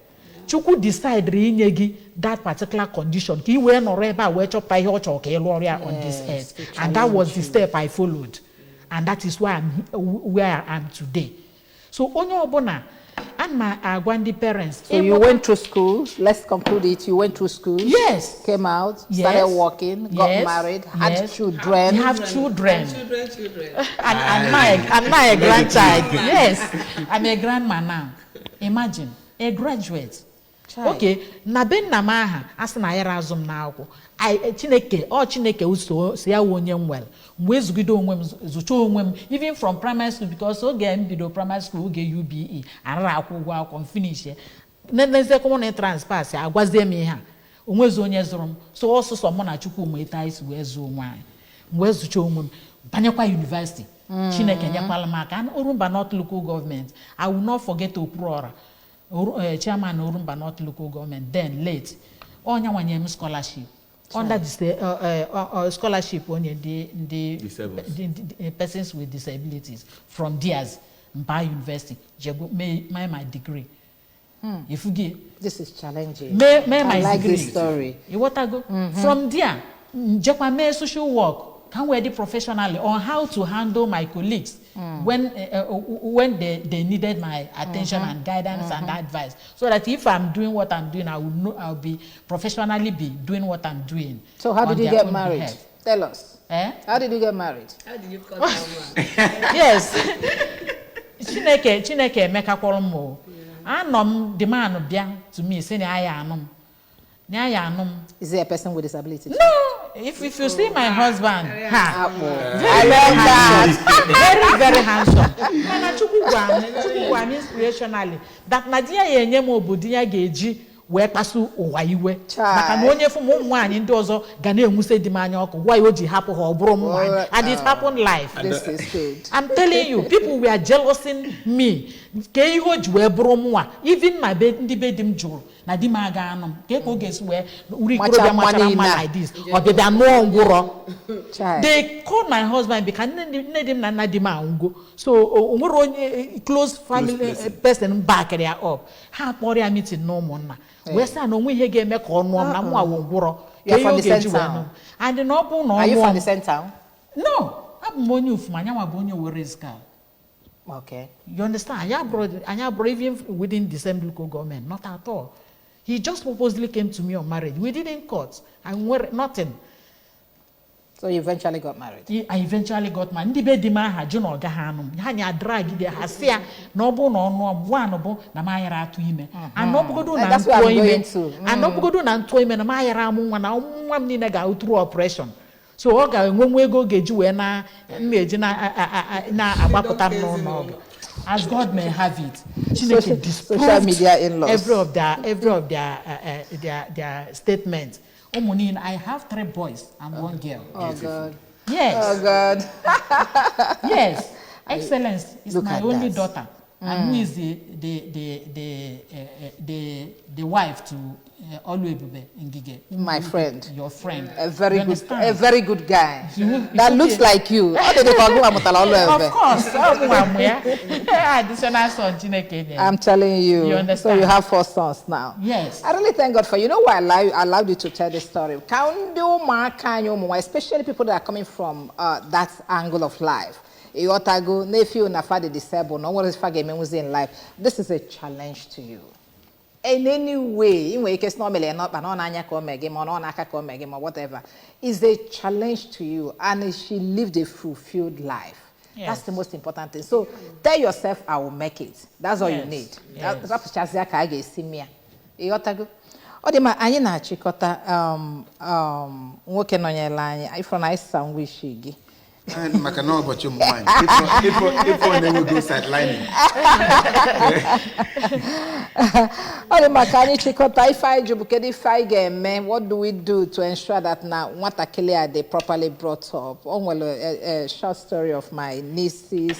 Chukwu decide inye gị that particular condition ka ị wee nọrọ ebe a wee chọpụta ihe ọ chọrọ ka ị lụọ ya on this
Yes,
earth.
to
And that was the
challenge you.
step I followed. And that is why I'm where I am today. So onye ọbụla, ana m agwa ndị parents,
So you went through school. Let's conclude it. You went through school.
Yes.
Came out,
Yes.
started working, got
Yes.
married, had
Yes.
children.
You have children.
Children, children.
And now a grandchild. Yes, I'm a grandma now. Imagine, a graduate.
Child.
Okay, na be nna m aha a sị na ya azụ m n'akwụkwọ. Chineke ọ Chineke so si ya wụ onye m nwere m wee zụgide onwe m, zụchaa onwe m, even from primary school, because oge m bido primary school, oge UBE arara akwụ ụgwọ akwụkwọ m finish ya, n'ezie common entrance pass, agwazie m ihe a onwezi onye zụrụ m, so ọsụsọ mụ na Chukwu ma etu anyị si wee zụọ onwe anyị. M wee zụchaa onwe m, banyekwa university. Chineke nyekwala m aka. Orumba North Local Government, I will not forget Okwuruọra, chairman Orumba North Local Government then, late onye nwanye m scholarship under the scholarship onye ndị
Disabled.
Persons with disabilities. From theirs mba university jego mee my degree, ifugie.
This is challenging.
Mee
I
my
like
degree.
this story.
Ịghọtago? From there njekwa mee social work ka m wee dị professionally on how to handle my colleagues when they needed my attention and guidance and advice, so that if I'm doing what I'm doing, I will know I'll be professionally be doing what I'm doing
So how
on
did you
their
get
own
married?
behalf.
Tell us.
Eh?
How did you get married?
How did you cut that one?
Yes, Chineke emekakwọrọ m o. Anọ m, the man bịa to me sị na ya anụ m, na ya anụ m.
Is he a person with disability?
No, If you see my husband, ha,
Akpụ.
very
I love that.
handsome. Very, very handsome. Mana Chukwu gwa m inspirationally that na di ya ya enye m obodo ya ga-eji wee kpasu ụwa iwe.
Chai.
Maka na onye fụ m, ụmụ nwaanyị ndị ọzọ ga na-enwuse di m anya ọkụ, gwa ya o ji hapụ ha, ọ bụrụ m nwaanyị. And it happened life.
This is good.
I'm telling you, people were jealousing me. Ka ihe o ji wee bụrụ mụnwa, even my be, ndị be di m jụrụ na di m aga anụ m. Ka ọ ga-esi wee uri ikorobịa
Macha mma
machara mma
niile a.
like this, ọ bịa nụọ ngwụrọ.
Chai.
They called my husband because nne di m na nna di m anwụgo, so o nwere onye close family
person.
Person backed ya up. Ha kpọrọ ya meeting na ụmụnna wee sị na onwe ihe ga-eme ka ọ nụọ m na mụnwa wụ ngwụrọ.
You are
Ka ihe
from
ọ
the
ga-eji
same
wee
town?
nụ m. And na ọ bụ na ọ
Are you
nụọ
from
m
the same town?
No, abụ m onye Ufuma, anyanwa bụ onye Owerri Ezukala.
Okay.
You understand? Anyị abụrụ even within the same local government, not at all. He just purposely came to me on marriage. We didn't cut. I nwere nothing.
So you eventually got married.
I eventually got married. Ndị be di m aha jụ na ọ gaghị anụ m. Ha nya drag de ha sị ya na ọ bụrụ na ọ nụọ m, one bụ na m ayara atụ ime. And ọ bụgodu na
That's where
ntụọ
I'm
ime.
going to.
And ọ bụgodu na ntụọ ime na m ayara amụ nwa, na nwa m niile ga through operation. So ọ ga-enwenwu ego ọ ga-eji wee na m na-eji na-agbapụta m n'ụlọ ọgwụ. As God may have it, Chineke disproved
Social media in-laws.
every of their statements. Ụmụ niile, I have three boys and one girl.
Oh God.
Yes.
Oh God.
Yes. Excellence is
Look
my
at
only
that.
daughter, and who is the wife to Oluebube Ngige.
My friend.
Your friend.
A very
You
good,
understand?
a very good guy.
He
That
will
looks like you. Ọ dị ka ọgụ amụtara ọlụ
Of
ebe.
course, ọ bụ nwa ya. Additional son Chineke nyere.
I'm telling you.
You
So
understand?
you have four sons now.
Yes.
I really thank God for you. You know why I allowed you to tell this story? Ka ndị ụmụaka anyị, ụmụ nwaanyị, especially people that are coming from that angle of life. Ịghọtago na-efi na fa dị disabled na o nwere ife a ga-emenwuzi in life. This is a challenge to you. In any way, ị nwere ike sị na o mere ya n'ọkpa, na ọ n'anya ka o mee gị, ma ọ na ọ n'aka ka o mee gị, ma whatever. Is a challenge to you, and she lived a fulfilled life. That's the most important thing. So tell yourself, "I will make it." That's all you need. Rapụchazịa ka a ga-esi mịa. Ịghọtago? Ọ dị mma, anyị na-achịkọta. Nwoke nọnyere anyị, ifụrụ na anyị sandwich gị.
Maka na ụbọchị ụmụ nwaanyị, ifo na-enwego sidelining.
Ọ dị mma ka anyị chịkọta. Ife anyị jụ bụ, kedu ife anyị ga-eme? What do we do to ensure that na nwatakịrị a dị properly brought up? O nwere a short story of my nieces,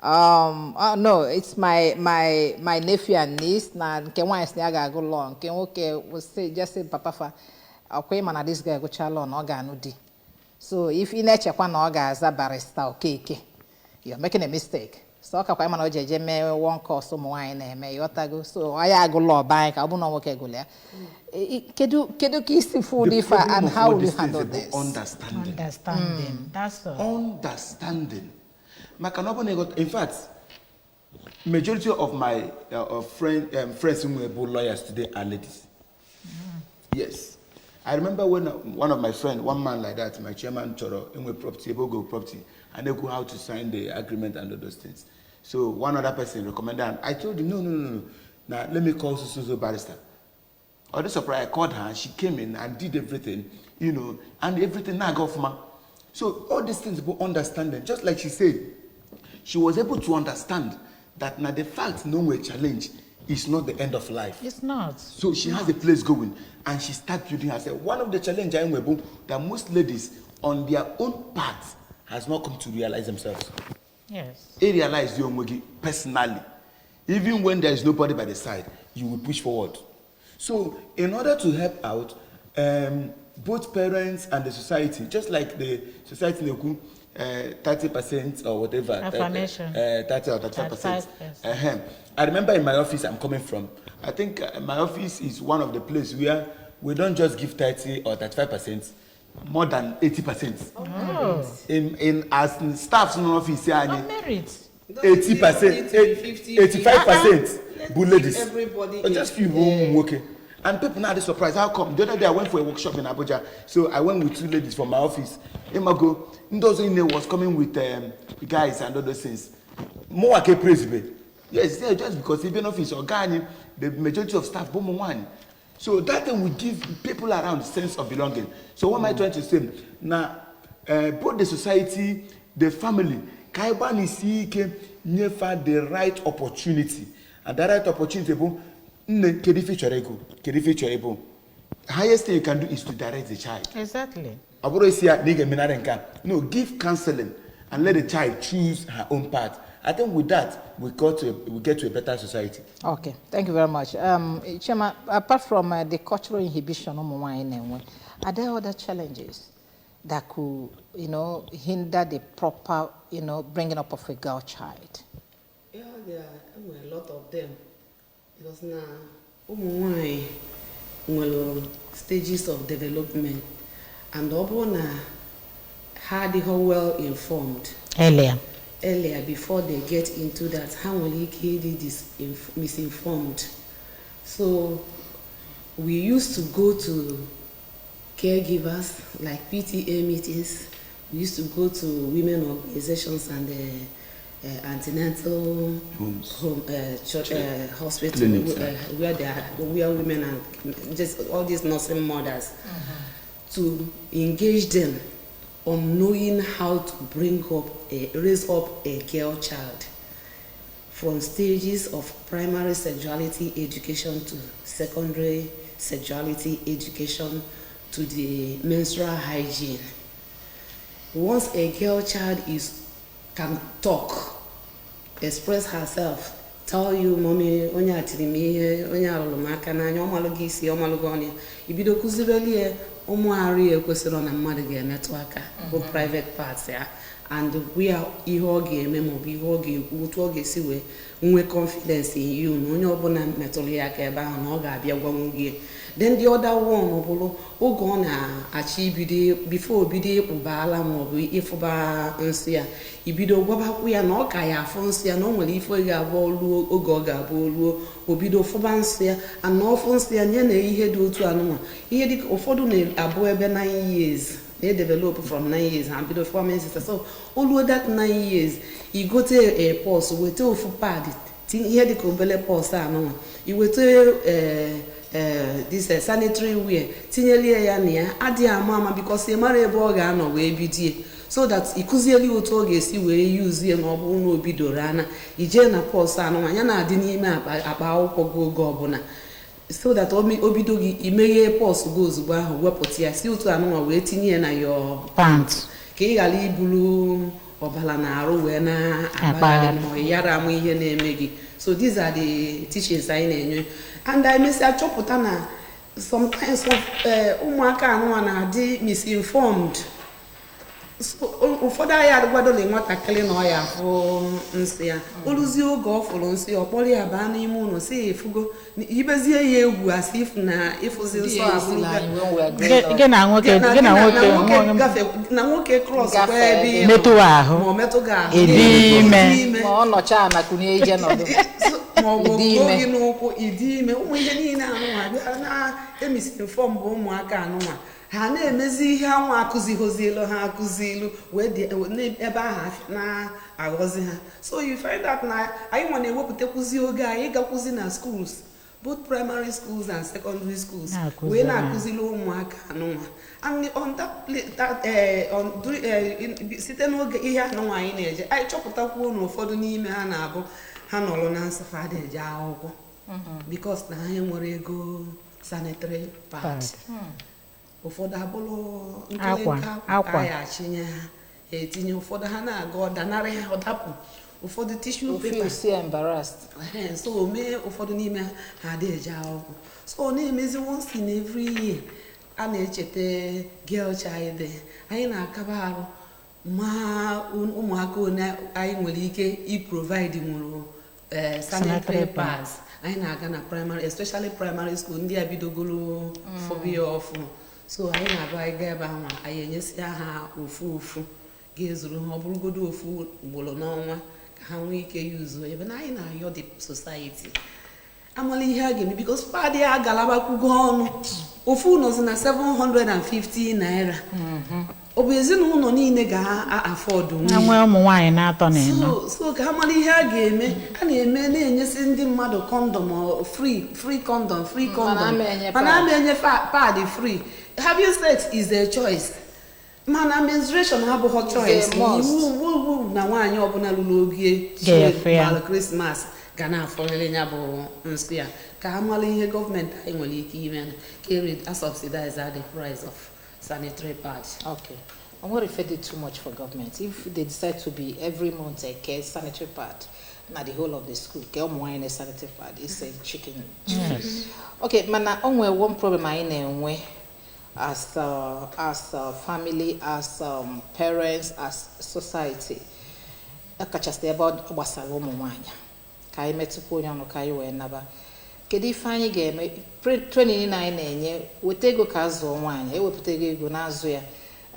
no, it's my nephew and niece. Na nke nwaanyị sị na ya ga-agụ law, nke nwoke was say, just say, "Papa fa ọkwa ịma na this guy gụchaa law na ọ ga-anụ di. So if ị na-echekwa na ọ ga-aza Barrister Okeke, you're making a mistake." So ọ kakwa ịma na o ji eje mee one course ụmụ nwaanyị na-eme, ịghọtago? So ọ ya agụla ọba anyị ka ọ bụ na nwoke gụrụ ya. Kedu ka isi fụ ụdị ife a, and how will you handle this?
Understanding.
Understanding. That's all.
Understanding, maka na ọ bụ na ịghọta, in fact, majority of my friends who bụ lawyers today are ladies. Yes, I remember when one of my friend, one man like that, my chairman chọrọ enwe property, ebe ogo property, and ekwu how to sign the agreement and all those things. So one other person recommended, and I told him, "No, no, no, no, now let me call so so so barrister." All the surprise, I called her, she came in and did everything, and everything now go ọfụma. So all these things bụ understanding. Just like she said, she was able to understand that na the fact no nwere challenge is not the end of life.
It's not.
So she has a place going and she start building herself. One of the challenge anyị nwere bụ that most ladies on their own part has not come to realize themselves. E realize your onwe gị personally, even when there is nobody by the side, you will push forward. So in order to help out both parents and the society, just like the society na-ekwu 30% or whatever,
Affirmation.
30 or 35%.
35%.
I remember in my office I'm coming from, I think my office is one of the place where we don't just give 30 or 35%, more than 80%.
Oh.
In as in staffs nọ n'office anyị,
On merit.
80%, 85% bụ ladies.
Everybody
But just few bụ ụmụ nwoke. And people now dey surprised how come. The other day I went for a workshop in Abuja, so I went with two ladies from my office. Imago ndị ọzọ niile was coming with guys and other things. Mụnwa ka praise be. Yes, yeah, just because even office ọga anyị, the majority of staff bụ ụmụ nwaanyị. So that thing will give people around sense of belonging. So what am I trying to say? Na both the society, the family, ka anyị gbalịsie ike nyefa the right opportunity. And that right opportunity bụ, nne, kedu ife ị chọrọ ịgụ? Kedu ife ị chọrọ ịbụ? Highest thing you can do is to direct the child. Ọ bụrụ isi ya na ị ga-emenarị nke a. No, give counseling and let the child choose her own path. I think with that, we get to a better society.
Okay, thank you very much. Chema, apart from the cultural inhibition ụmụ nwaanyị na-enwe, are there other challenges that could hinder the proper bringing up of a girl child?
Yeah, there are a lot of them. Because na ụmụ nwanyị nwere stages of development, and ọ bụrụ na ha adịghị well informed
earlier,
earlier before they get into that, ha nwere ike ịdị misinformed. So we used to go to caregivers like PTA meetings. We used to go to women organizations and antenatal
homes,
home, church, hospital,
clinics,
where women and just all these nursing mothers, to engage them on knowing how to raise up a girl child from stages of primary sexuality education to secondary sexuality education to the menstrual hygiene. Once a girl child is can talk, express herself, tell you, "Mommy, onye a tiri m ihe, onye alụrụ m aka n'anya," ọ malụ gị isi, ọ malụ gị ọnụ ya, ibido kụzibeli ya ụmụ arụ ya ekwesịrị na mmadụ ga-emetụ aka bụ private parts ya, and where ihe ọ ga-eme maọbụ ihe ọ ga-ekwu, otu ọ ga-esi wee nwee confidence in you na onye ọbụla metụrụ ya aka ebe ahụ na ọ ga-abịa gwanwu gị. Then the other one bụrụ oge ọ na-achọ ibido, before obido ịkpụba ala maọbụ ịfụba nsị ya, ibido gwabakwu ya na ọ ka ya afụ nsị ya, na o nwere ife ga-abụ oluo oge ọ ga-abụ oluo obido fụba nsị ya, ana ọfụ nsị ya nye na ihe dị otu anụnwa, ihe dịka ụfọdụ na-abụ ebe 9 years na-edevelop, from 9 years ha bido fụba menses. So oluo that 9 years, igote a purse, weta ofu pad, tinye ihe dịka obele purse anụnwa, iweta ee this sanitary wear, tinyelie ya na ya, adịghị ama ama, because ị mara ebe ọ ga-anọ wee bidie, so that ịkụzieli otu ọ ga-esi wee yuzie na ọ bụrụ na o bidoro ana ijee na purse anụnwa ya na-adị n'ime akpa akwụkwọ gị oge ọbụla, so that o bido gị, imeghee purse gị ozugbo ahụ, wepụta ya, si otu anụnwa wee tinye ya na your
pant,
ka ị ghara iburu ọbara na arụ wee na-akpagharị ma ọ yara amụ ihe na-eme gị. So these are the teachings anyị na-enye, and anyị mesịa chọpụta na sometimes ụmụaka anụnwa na-adị misinformed. So ụfọdụ anyị adịgwadola nwatakịrị na ọ ya afụ nsị ya, oluzie oge ọ fụrụ nsị, ọ kpọrọ ya baa n'ime ụlọ, si ya efugo, yibezie ya egwu, asị ifu na ịfụzi nsọ abụrụga
gị na nwoke, gị na nwoke
na nwoke cross kwa ebe ị nọ,
metụ ahụ,
ma ọ metụ gị ahụ,
ịdị ime.
Ma ọ nọchaa na kunie ije nọdụ.
Ma ọ bụ
Ịdị ime.
gị n'ụkwụ, ịdị ime. Ụmụ ihe niile anụnwa bịa na-emisinform bụ ụmụaka anụnwa, ha na-emezi ihe anwa akụzighozielu ha akụzilu wee dị ebe ahụ na-aghọzi ha. So you find out na anyị nwa na-ewepụtakwuzi oge anyị gakwuzi na schools, both primary schools and secondary schools,
Na-akụziri
wee
ha.
na-akụziri ụmụaka anụnwa. And on that that, on, site n'oge ihe anụnwa anyị na-eje, anyị chọpụtakwuo na ụfọdụ n'ime ha na-abụ ha nọrọ na nsọ, ha adịghị eje akwụkwọ because na ha enwere ego sanitary pad.
Pad.
Ụfọdụ abụrụ
Akwa,
nkịlịnka
akwa.
akwa ya achịnye ha, ha etinye, ụfọdụ ha na-aga ọdanarị ha, ọdapụ, ụfọdụ tissue
You
paper.
feel so embarrassed.
Ehe, so o mee ụfọdụ n'ime ha, ha adịghị eje akwụkwọ. So ọ na-emezi once in every year a na-echeta girl child day, anyị na-akaba arụ ma ụmụaka one anyị nwere ike i-provide nwere sanitary
Sanitary
pads. Anyị na-aga na primary, especially primary school, ndị a bidogolo fọbia ọfụ. So anyị na-abụ anyị gaa ebe ahụ, anyị enyesịa ha ofu ofu ga-ezuru ha, ọ bụrụgodo ofu ugboro n'ọnwa, ka ha nwee ike yuzuo ebe na anyị na-ayọ the society amala ihe a ga-eme, because pad ya agalabakwugo ọnụ, ofu nọzi na 750 naira. Ọ bụ ezinụlọ niile ga-afford
Na nwee ụmụ nwaanyị na-atọ na ịnọ.
So ka ha mara ihe a ga-eme, a na-eme na-enyesi ndị mmadụ condom, free, free condom, free condom,
ama enye
mana
pad.
ama enye pad free. Having sex is a choice, mana menstruation abụghị choice.
A must.
Iwu na nwaanyị ọbụla lụrụ oge
Ga-efe ya.
gbalụ Christmas ga na-afọrịrị ya bụ nsị ya. Ka ha mara ihe gọọmenti anyị nwere ike ime ka e subsidize the price of sanitary pads.
Okay. I won't refer it too much for government. If they decide to be every month a care sanitary pad, na the whole of the school, ke ụmụ nwaanyị na sanitary pad, it's a chicken.
Yes.
Okay, mana o nwere one problem anyị na-enwe as a family, as parents, as society. Ọkachasị ebe ọ gbasara ụmụ nwaanyị. Ka anyị metụkwa onye ọnụ ka anyị wee naba. Kedu ife anyị ga-eme? Training na anyị na-enye, weta ego ka a zụọ nwaanyị, ewepụta ego na-azụ ya,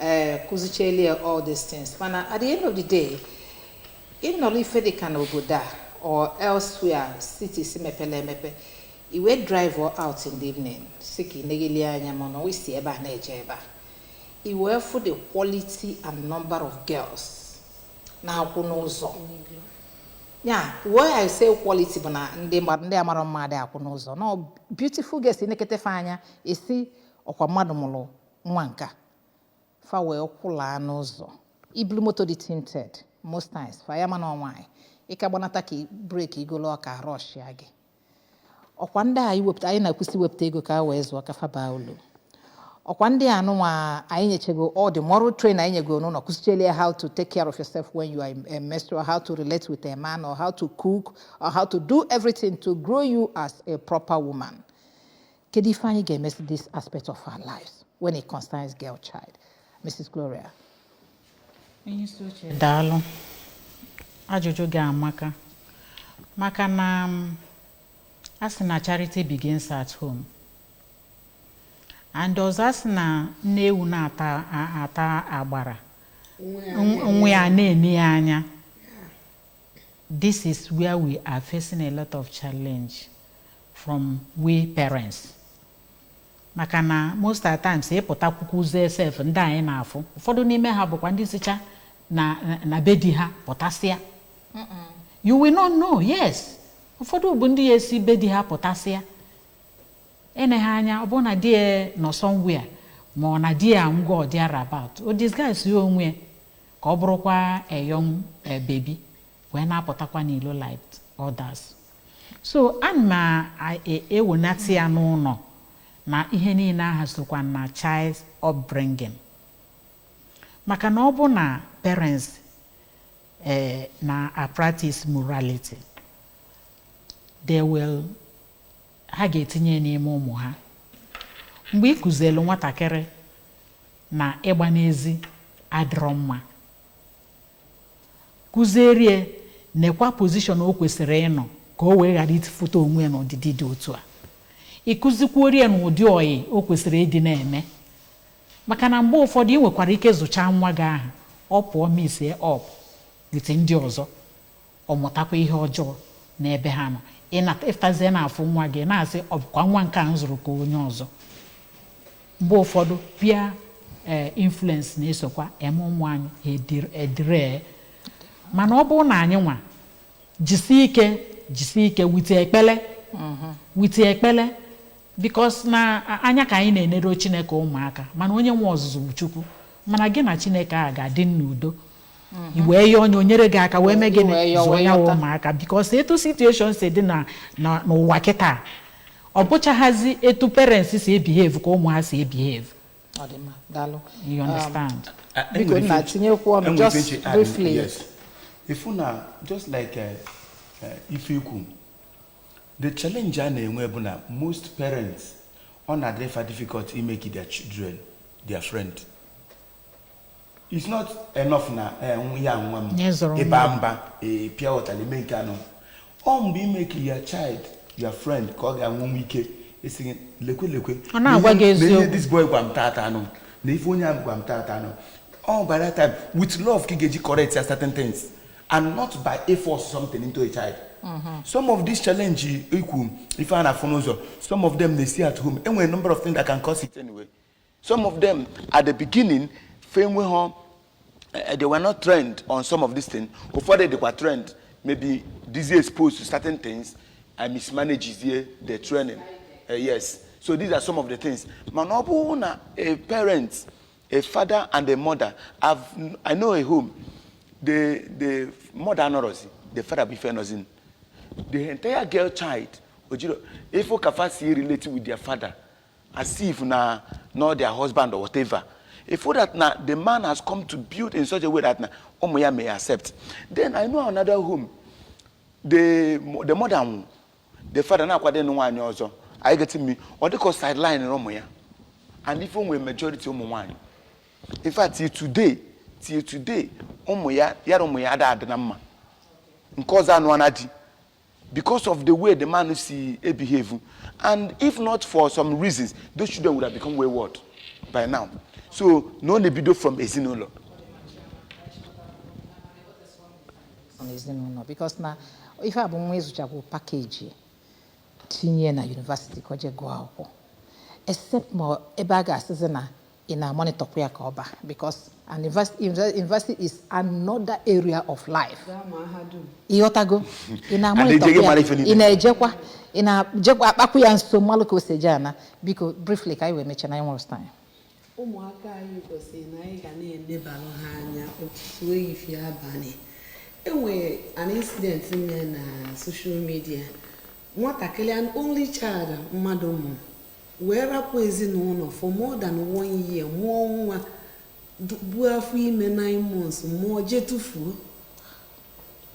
ee, kụzichieli ya all these things. Mana at the end of the day, ịnọrọ ife dị ka n'obodo a or elsewhere, cities mepere emepe, i wee drive out in the evening, si ka ị neghelie anya, mana ọ isi ebe a na-eje ebe a, i wee fụ the quality and number of girls na-akwụ n'ụzọ ya. Why I say quality bụ na ndị amara mma adịghị akwụ n'ụzọ. No, beautiful girls nekete fa anya, esi ọkwa mmadụ mụrụ nwa nka fa wee kwụlaa n'ụzọ, ibulu moto dị tinted most times, fa ya mana nwaanyị ịka gbanata ka brake igolo ọka rush ya gị. Ọkwa ndị a iwepụta anyị na-akwụsị iwepụta ego ka a wee zụọ ka fa baa ulu. Ọkwa ndị a nụnwa anyị nyechego all the moral train anyị nyego n'ụlọ, kụzichele ya how to take care of yourself when you are a menstrual, how to relate with a man, or how to cook, or how to do everything to grow you as a proper woman. Kedu ife anyị ga-emesi this aspect of our lives when it concerns girl child, Mrs. Gloria?
Onye isi oche, daalụ. Ajụjụ gị amaka, maka na a sị na charity begins at home, and ọzọ, a sị na nne ewu na-ata ata agbara, nwa ya na-ene ya anya. This is where we are facing a lot of challenge from we parents, maka na most of the times, ịpụta kwukwuzie sef, ndị anyị na-afụ, ụfọdụ n'ime ha bụkwa ndị sicha na be di ha pụtasịa. You will not know. Yes, ụfọdụ bụ ndị ya esi be di ha pụtasịa, eneghị anya, ọ bụrụ na di ya nọ somewhere, ma ọ na di ya ngwa ọ dị about, o disguise ya onwe ya ka ọ bụrụkwa a young baby wee na-apụtakwa n'ilo like others. So ana m ewenata ya n'ụlọ na ihe niile ahụ sokwa na child upbringing, maka na ọ bụ na parents na a practice morality, they will ha ga-etinye n'ime ụmụ ha. Mgbe ị kụzielu nwatakịrị na ịgba n'ezi adịrọ mma, kụzierie nekwa position o kwesịrị ịnọ ka o wee ghara itifụta onwe ya n'ọdịdị dị otu a, ị kụzikwuorie n'ụdị oyi o kwesịrị ịdị na-eme, maka na mgbe ụfọdụ ị nwekwara ike zụchaa nwa gị ahụ, ọ pụọ mix up with ndị ọzọ, ọ mụtakwa ihe ọjọọ n'ebe ha nọ. Ịfụtazie na-afụ nwa gị na-asị, ọ bụkwa nwa nke a m zụrụ ka onye ọzọ. Mgbe ụfọdụ peer influence na-esokwa eme ụmụ anyị edire. Mana ọ bụrụ na anyị nwa jisie ike, jisie ike wite ekpele, wite ekpele, because na anya ka anyị na-enero Chineke ụmụaka, mana onye nwe ọzụzụ bụ Chukwu. Mana gị na Chineke a ga-adị n'udo, i wee yọọ onye o nyere gị aka wee mee gịnị?
Wee yọọ,
zụọ
wee
ya wụ
yọta.
Ụmụaka, because etu situation si dị na n'ụwa kịta, ọ bụchaghazi etu parents si ebehave ka ụmụ ha si ebehave.
Ọ dị mma, daalụ.
You understand?
Biko nna, tinyekwu ọnụ just briefly.
Yes, ifu na just like ife ikwu, the challenge a na-enwe bụ na most parents, ọ na-adị fa difficult imake their children their friend. It's not enough na ya nwa m
Nye zụrụ
ịba
nwa.
mba, pịa ụtalị, mee nke anọ. Ọ mgbe imake your child your friend ka ọ ga-enwe ike isi gị lekwe lekwe
Ọ na-agwa gị
na ihe
eziokwu.
this boy gwa m tata anụ na ife onye ahụ gwa m tata anụ. All by that time, with love ka ị ga-eji correct ya certain things and not by force something into a child. Some of this challenge ikwu, ife a na-afụ n'ụzọ, some of them na-esi at home. Enwere number of things that can cause it anyway. Some of them at the beginning, Fe enweghọ, they were not trained on some of these things. Ụfọdụ dịkwa trained, maybe dịzi exposed to certain things and mismanages the training. Yes, so these are some of the things. Mana ọ bụrụ na a parent, a father and a mother have, I know a home, the mother anọrọzi, the father bụ ife nọzi, the entire girl child ojiro ifo kafa si relate with their father as if na not their husband or whatever. If that na the man has come to build in such a way that na ụmụ ya may accept. Then I know another home, the mother nwụ, the father na-akwado ịnụ nwaanyị ọzọ. Are you getting me? Ọ dịka sideline ụmụ ya, and ife o nwere majority ụmụ nwaanyị. In fact, till today ụmụ ya, ya na ụmụ ya ada adị na mma. Nke ọzọ anụ ana di because of the way the man si behave, and if not for some reasons, those children would have become wayward by now. So na ọ na-ebido from ezinụlọ.
N'ezinụlọ, because na ife a bụ nwa ịzụchakwu package tinye na university ka o jee gụọ akwụkwọ, except ma ebe a ga-asịzi na ị na-amonitorkwa ya ka ọ ba, because an university is another area of life.
Gaa mahadum.
Ịghọtago? Ị
And ejeghi mara ife
na-amonitorkwa ya,
niile.
ị na-ejekwa, ị na-ejekwa akpakwu ya nso, mmalụ ka o si eje ana. Biko, briefly, ka anyị wee mechaa na anyị nwere time.
Ụmụaka anyị kwesịrị na anyị ga na-enebalụ ha anya ụtụtụ, ehihie, abalị. Enwere an incident mere na social media, nwatakịrị, an only child mmadụ mụrụ, wee rapụ ezinụlọ for more than one year, mụọ nwa, buo afọ ime 9 months, mụọ, jee tụfuo.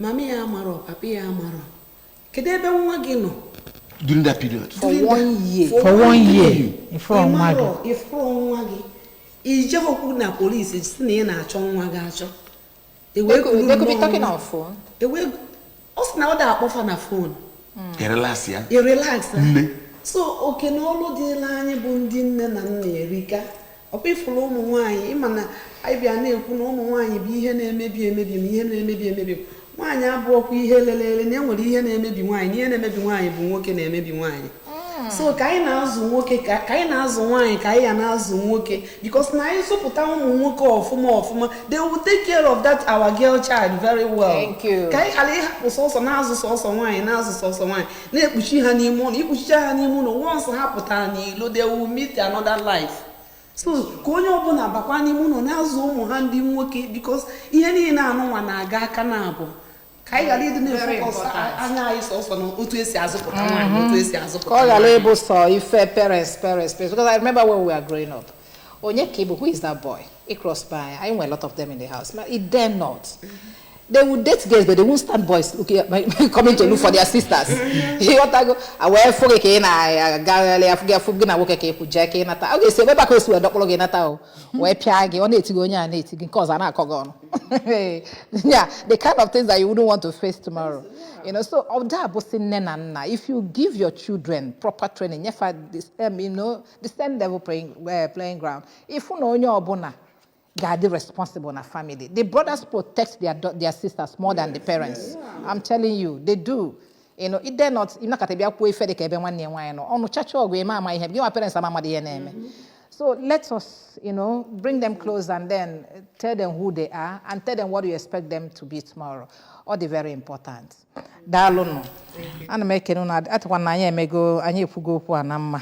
Mama ya amarọ, papa ya amarọ. Kedu ebe nwa gị nọ
during that period?
For
During
one year.
For one year, ifuru nwa gị.
Ịmarọ, ifuru nwa gị, ijehokwu na polisi si na ị na-achọ nwa gị achọ.
They could be talking on phone.
Ewee ọ sị na ọ da akpọfa na phone.
Relax ya.
I relax.
Nne.
So oke na ọlụ dịla anyị bụ ndị nne na nna erika. Ọkwa ifuru ụmụ nwaanyị, ịma na anyị bịa na-ekwu na ụmụ nwaanyị bụ ihe na-emebi emebi, ma ihe na-emebi emebi nwaanyị abụọkwa ihe lelele na enwere ihe na-emebi nwaanyị, na ihe na-emebi nwaanyị bụ nwoke na-emebi nwaanyị. So ka anyị na-azụ nwoke, ka anyị na-azụ nwaanyị, ka anyị ya na-azụ nwoke, because na anyị zụpụta ụmụ nwoke ọfụma ọfụma, they will take care of that our girl child very well.
Thank you.
Ka anyị ghara ịhapụ sọsọ na-azụ sọsọ nwaanyị, na-azụ sọsọ nwaanyị, na-ekpuchi ha n'ime ụlọ. Ikpuchicha ha n'ime ụlọ, once ha pụtara n'ilo, they will meet another life. So ka onye ọbụla bakwa n'ime ụlọ na-azụ ụmụ ha ndị nwoke, because ihe niile anụnwa na-aga aka na abụ, ka anyị ghara ịdị na-efocus anya anyị sọsọ na otu esi azụpụta nwaanyị, otu esi azụpụta
Ka ọ ghara
nwaanyị.
ịbụ sọ ife parents, parents, parents, because I remember when we were growing up, onye ka ị bụ, who is that boy ị cross by? I nwere a lot of them in the house. It dare not. They would date girls, but they won't stand boys looking, coming to look for their sisters. Ịghọtago? A wee fụ gị ka ị na-agagharị, afụ gị, afụ gị na nwoke ka ị kwụ jee ka ị nata, ọ ga-esi ebe a ka o si wee dọkpụrụ gị nata, o wee pịa gị, ọ na-eti gị, onye a na-eti gị, nke ọzọ a na-akọ gị ọnụ. Yeah, the kind of things that you wouldn't want to face tomorrow. So ọ da abụsị nne na nna, if you give your children proper training, nyefa this, the same level playing ground, ifu na onye ọbụla ga-adị responsible na family. The brothers protect their sisters more than the parents. I'm telling you, they do. Ide not ịnọkọta bịa kwuo ife dị ka ebe nwanne ya nwaanyị nọ, ọnụ chacha ọgụ eme ama ihe gị nwa parents ama amadị ihe na-eme. So let us bring them close and then tell them who they are and tell them what you expect them to be tomorrow. Ọ dị very important. Daalụnụ. Ana m ekene unu. Atụkwa na anyị emego, anyị ekwugo okwu a na mma.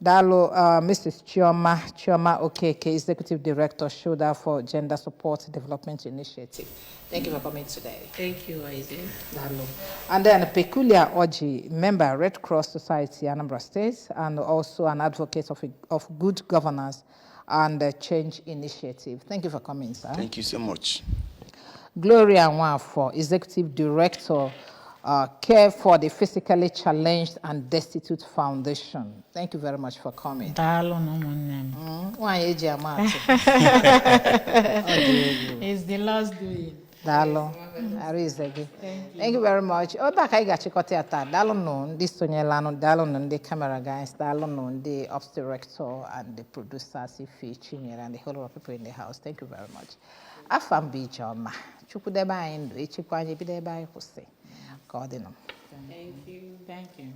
Daalụ, Mrs. Chioma Okeke, Executive Director, Shoulder for Gender Support Development Initiative. Thank you for coming today.
Thank you, Isaac.
Daalụ. And then Peculiar Oji, member, Red Cross Society, Anambra State, and also an advocate of good governance and change initiative. Thank you for coming, sir.
Thank you so much.
Gloria Nwafo, Executive Director, Care for the Physically Challenged and Destitute Foundation. Thank you very much for coming.
Daalụ na ụmụnne m.
Nwaanyị eji ama atụ. Ọ dị egwu.
It's the last doing.
Daalụ. Arinze gị. Thank you very much. Ebe a ka anyị ga-achịkọta ya taa. Daalụ nụ ndị sonyelanụ, daalụ nụ ndị camera guys, daalụ nụ ndị ops director and the producers, Ife, Chinyere, and the whole lot of people in the house. Thank you very much. Afa m bụ Ijeọma. Chukwu debe anyị ndụ, echekwa anyị, bido ebe anyị kwụsị. Ka ọ dị nụ.
Thank you.
Thank you.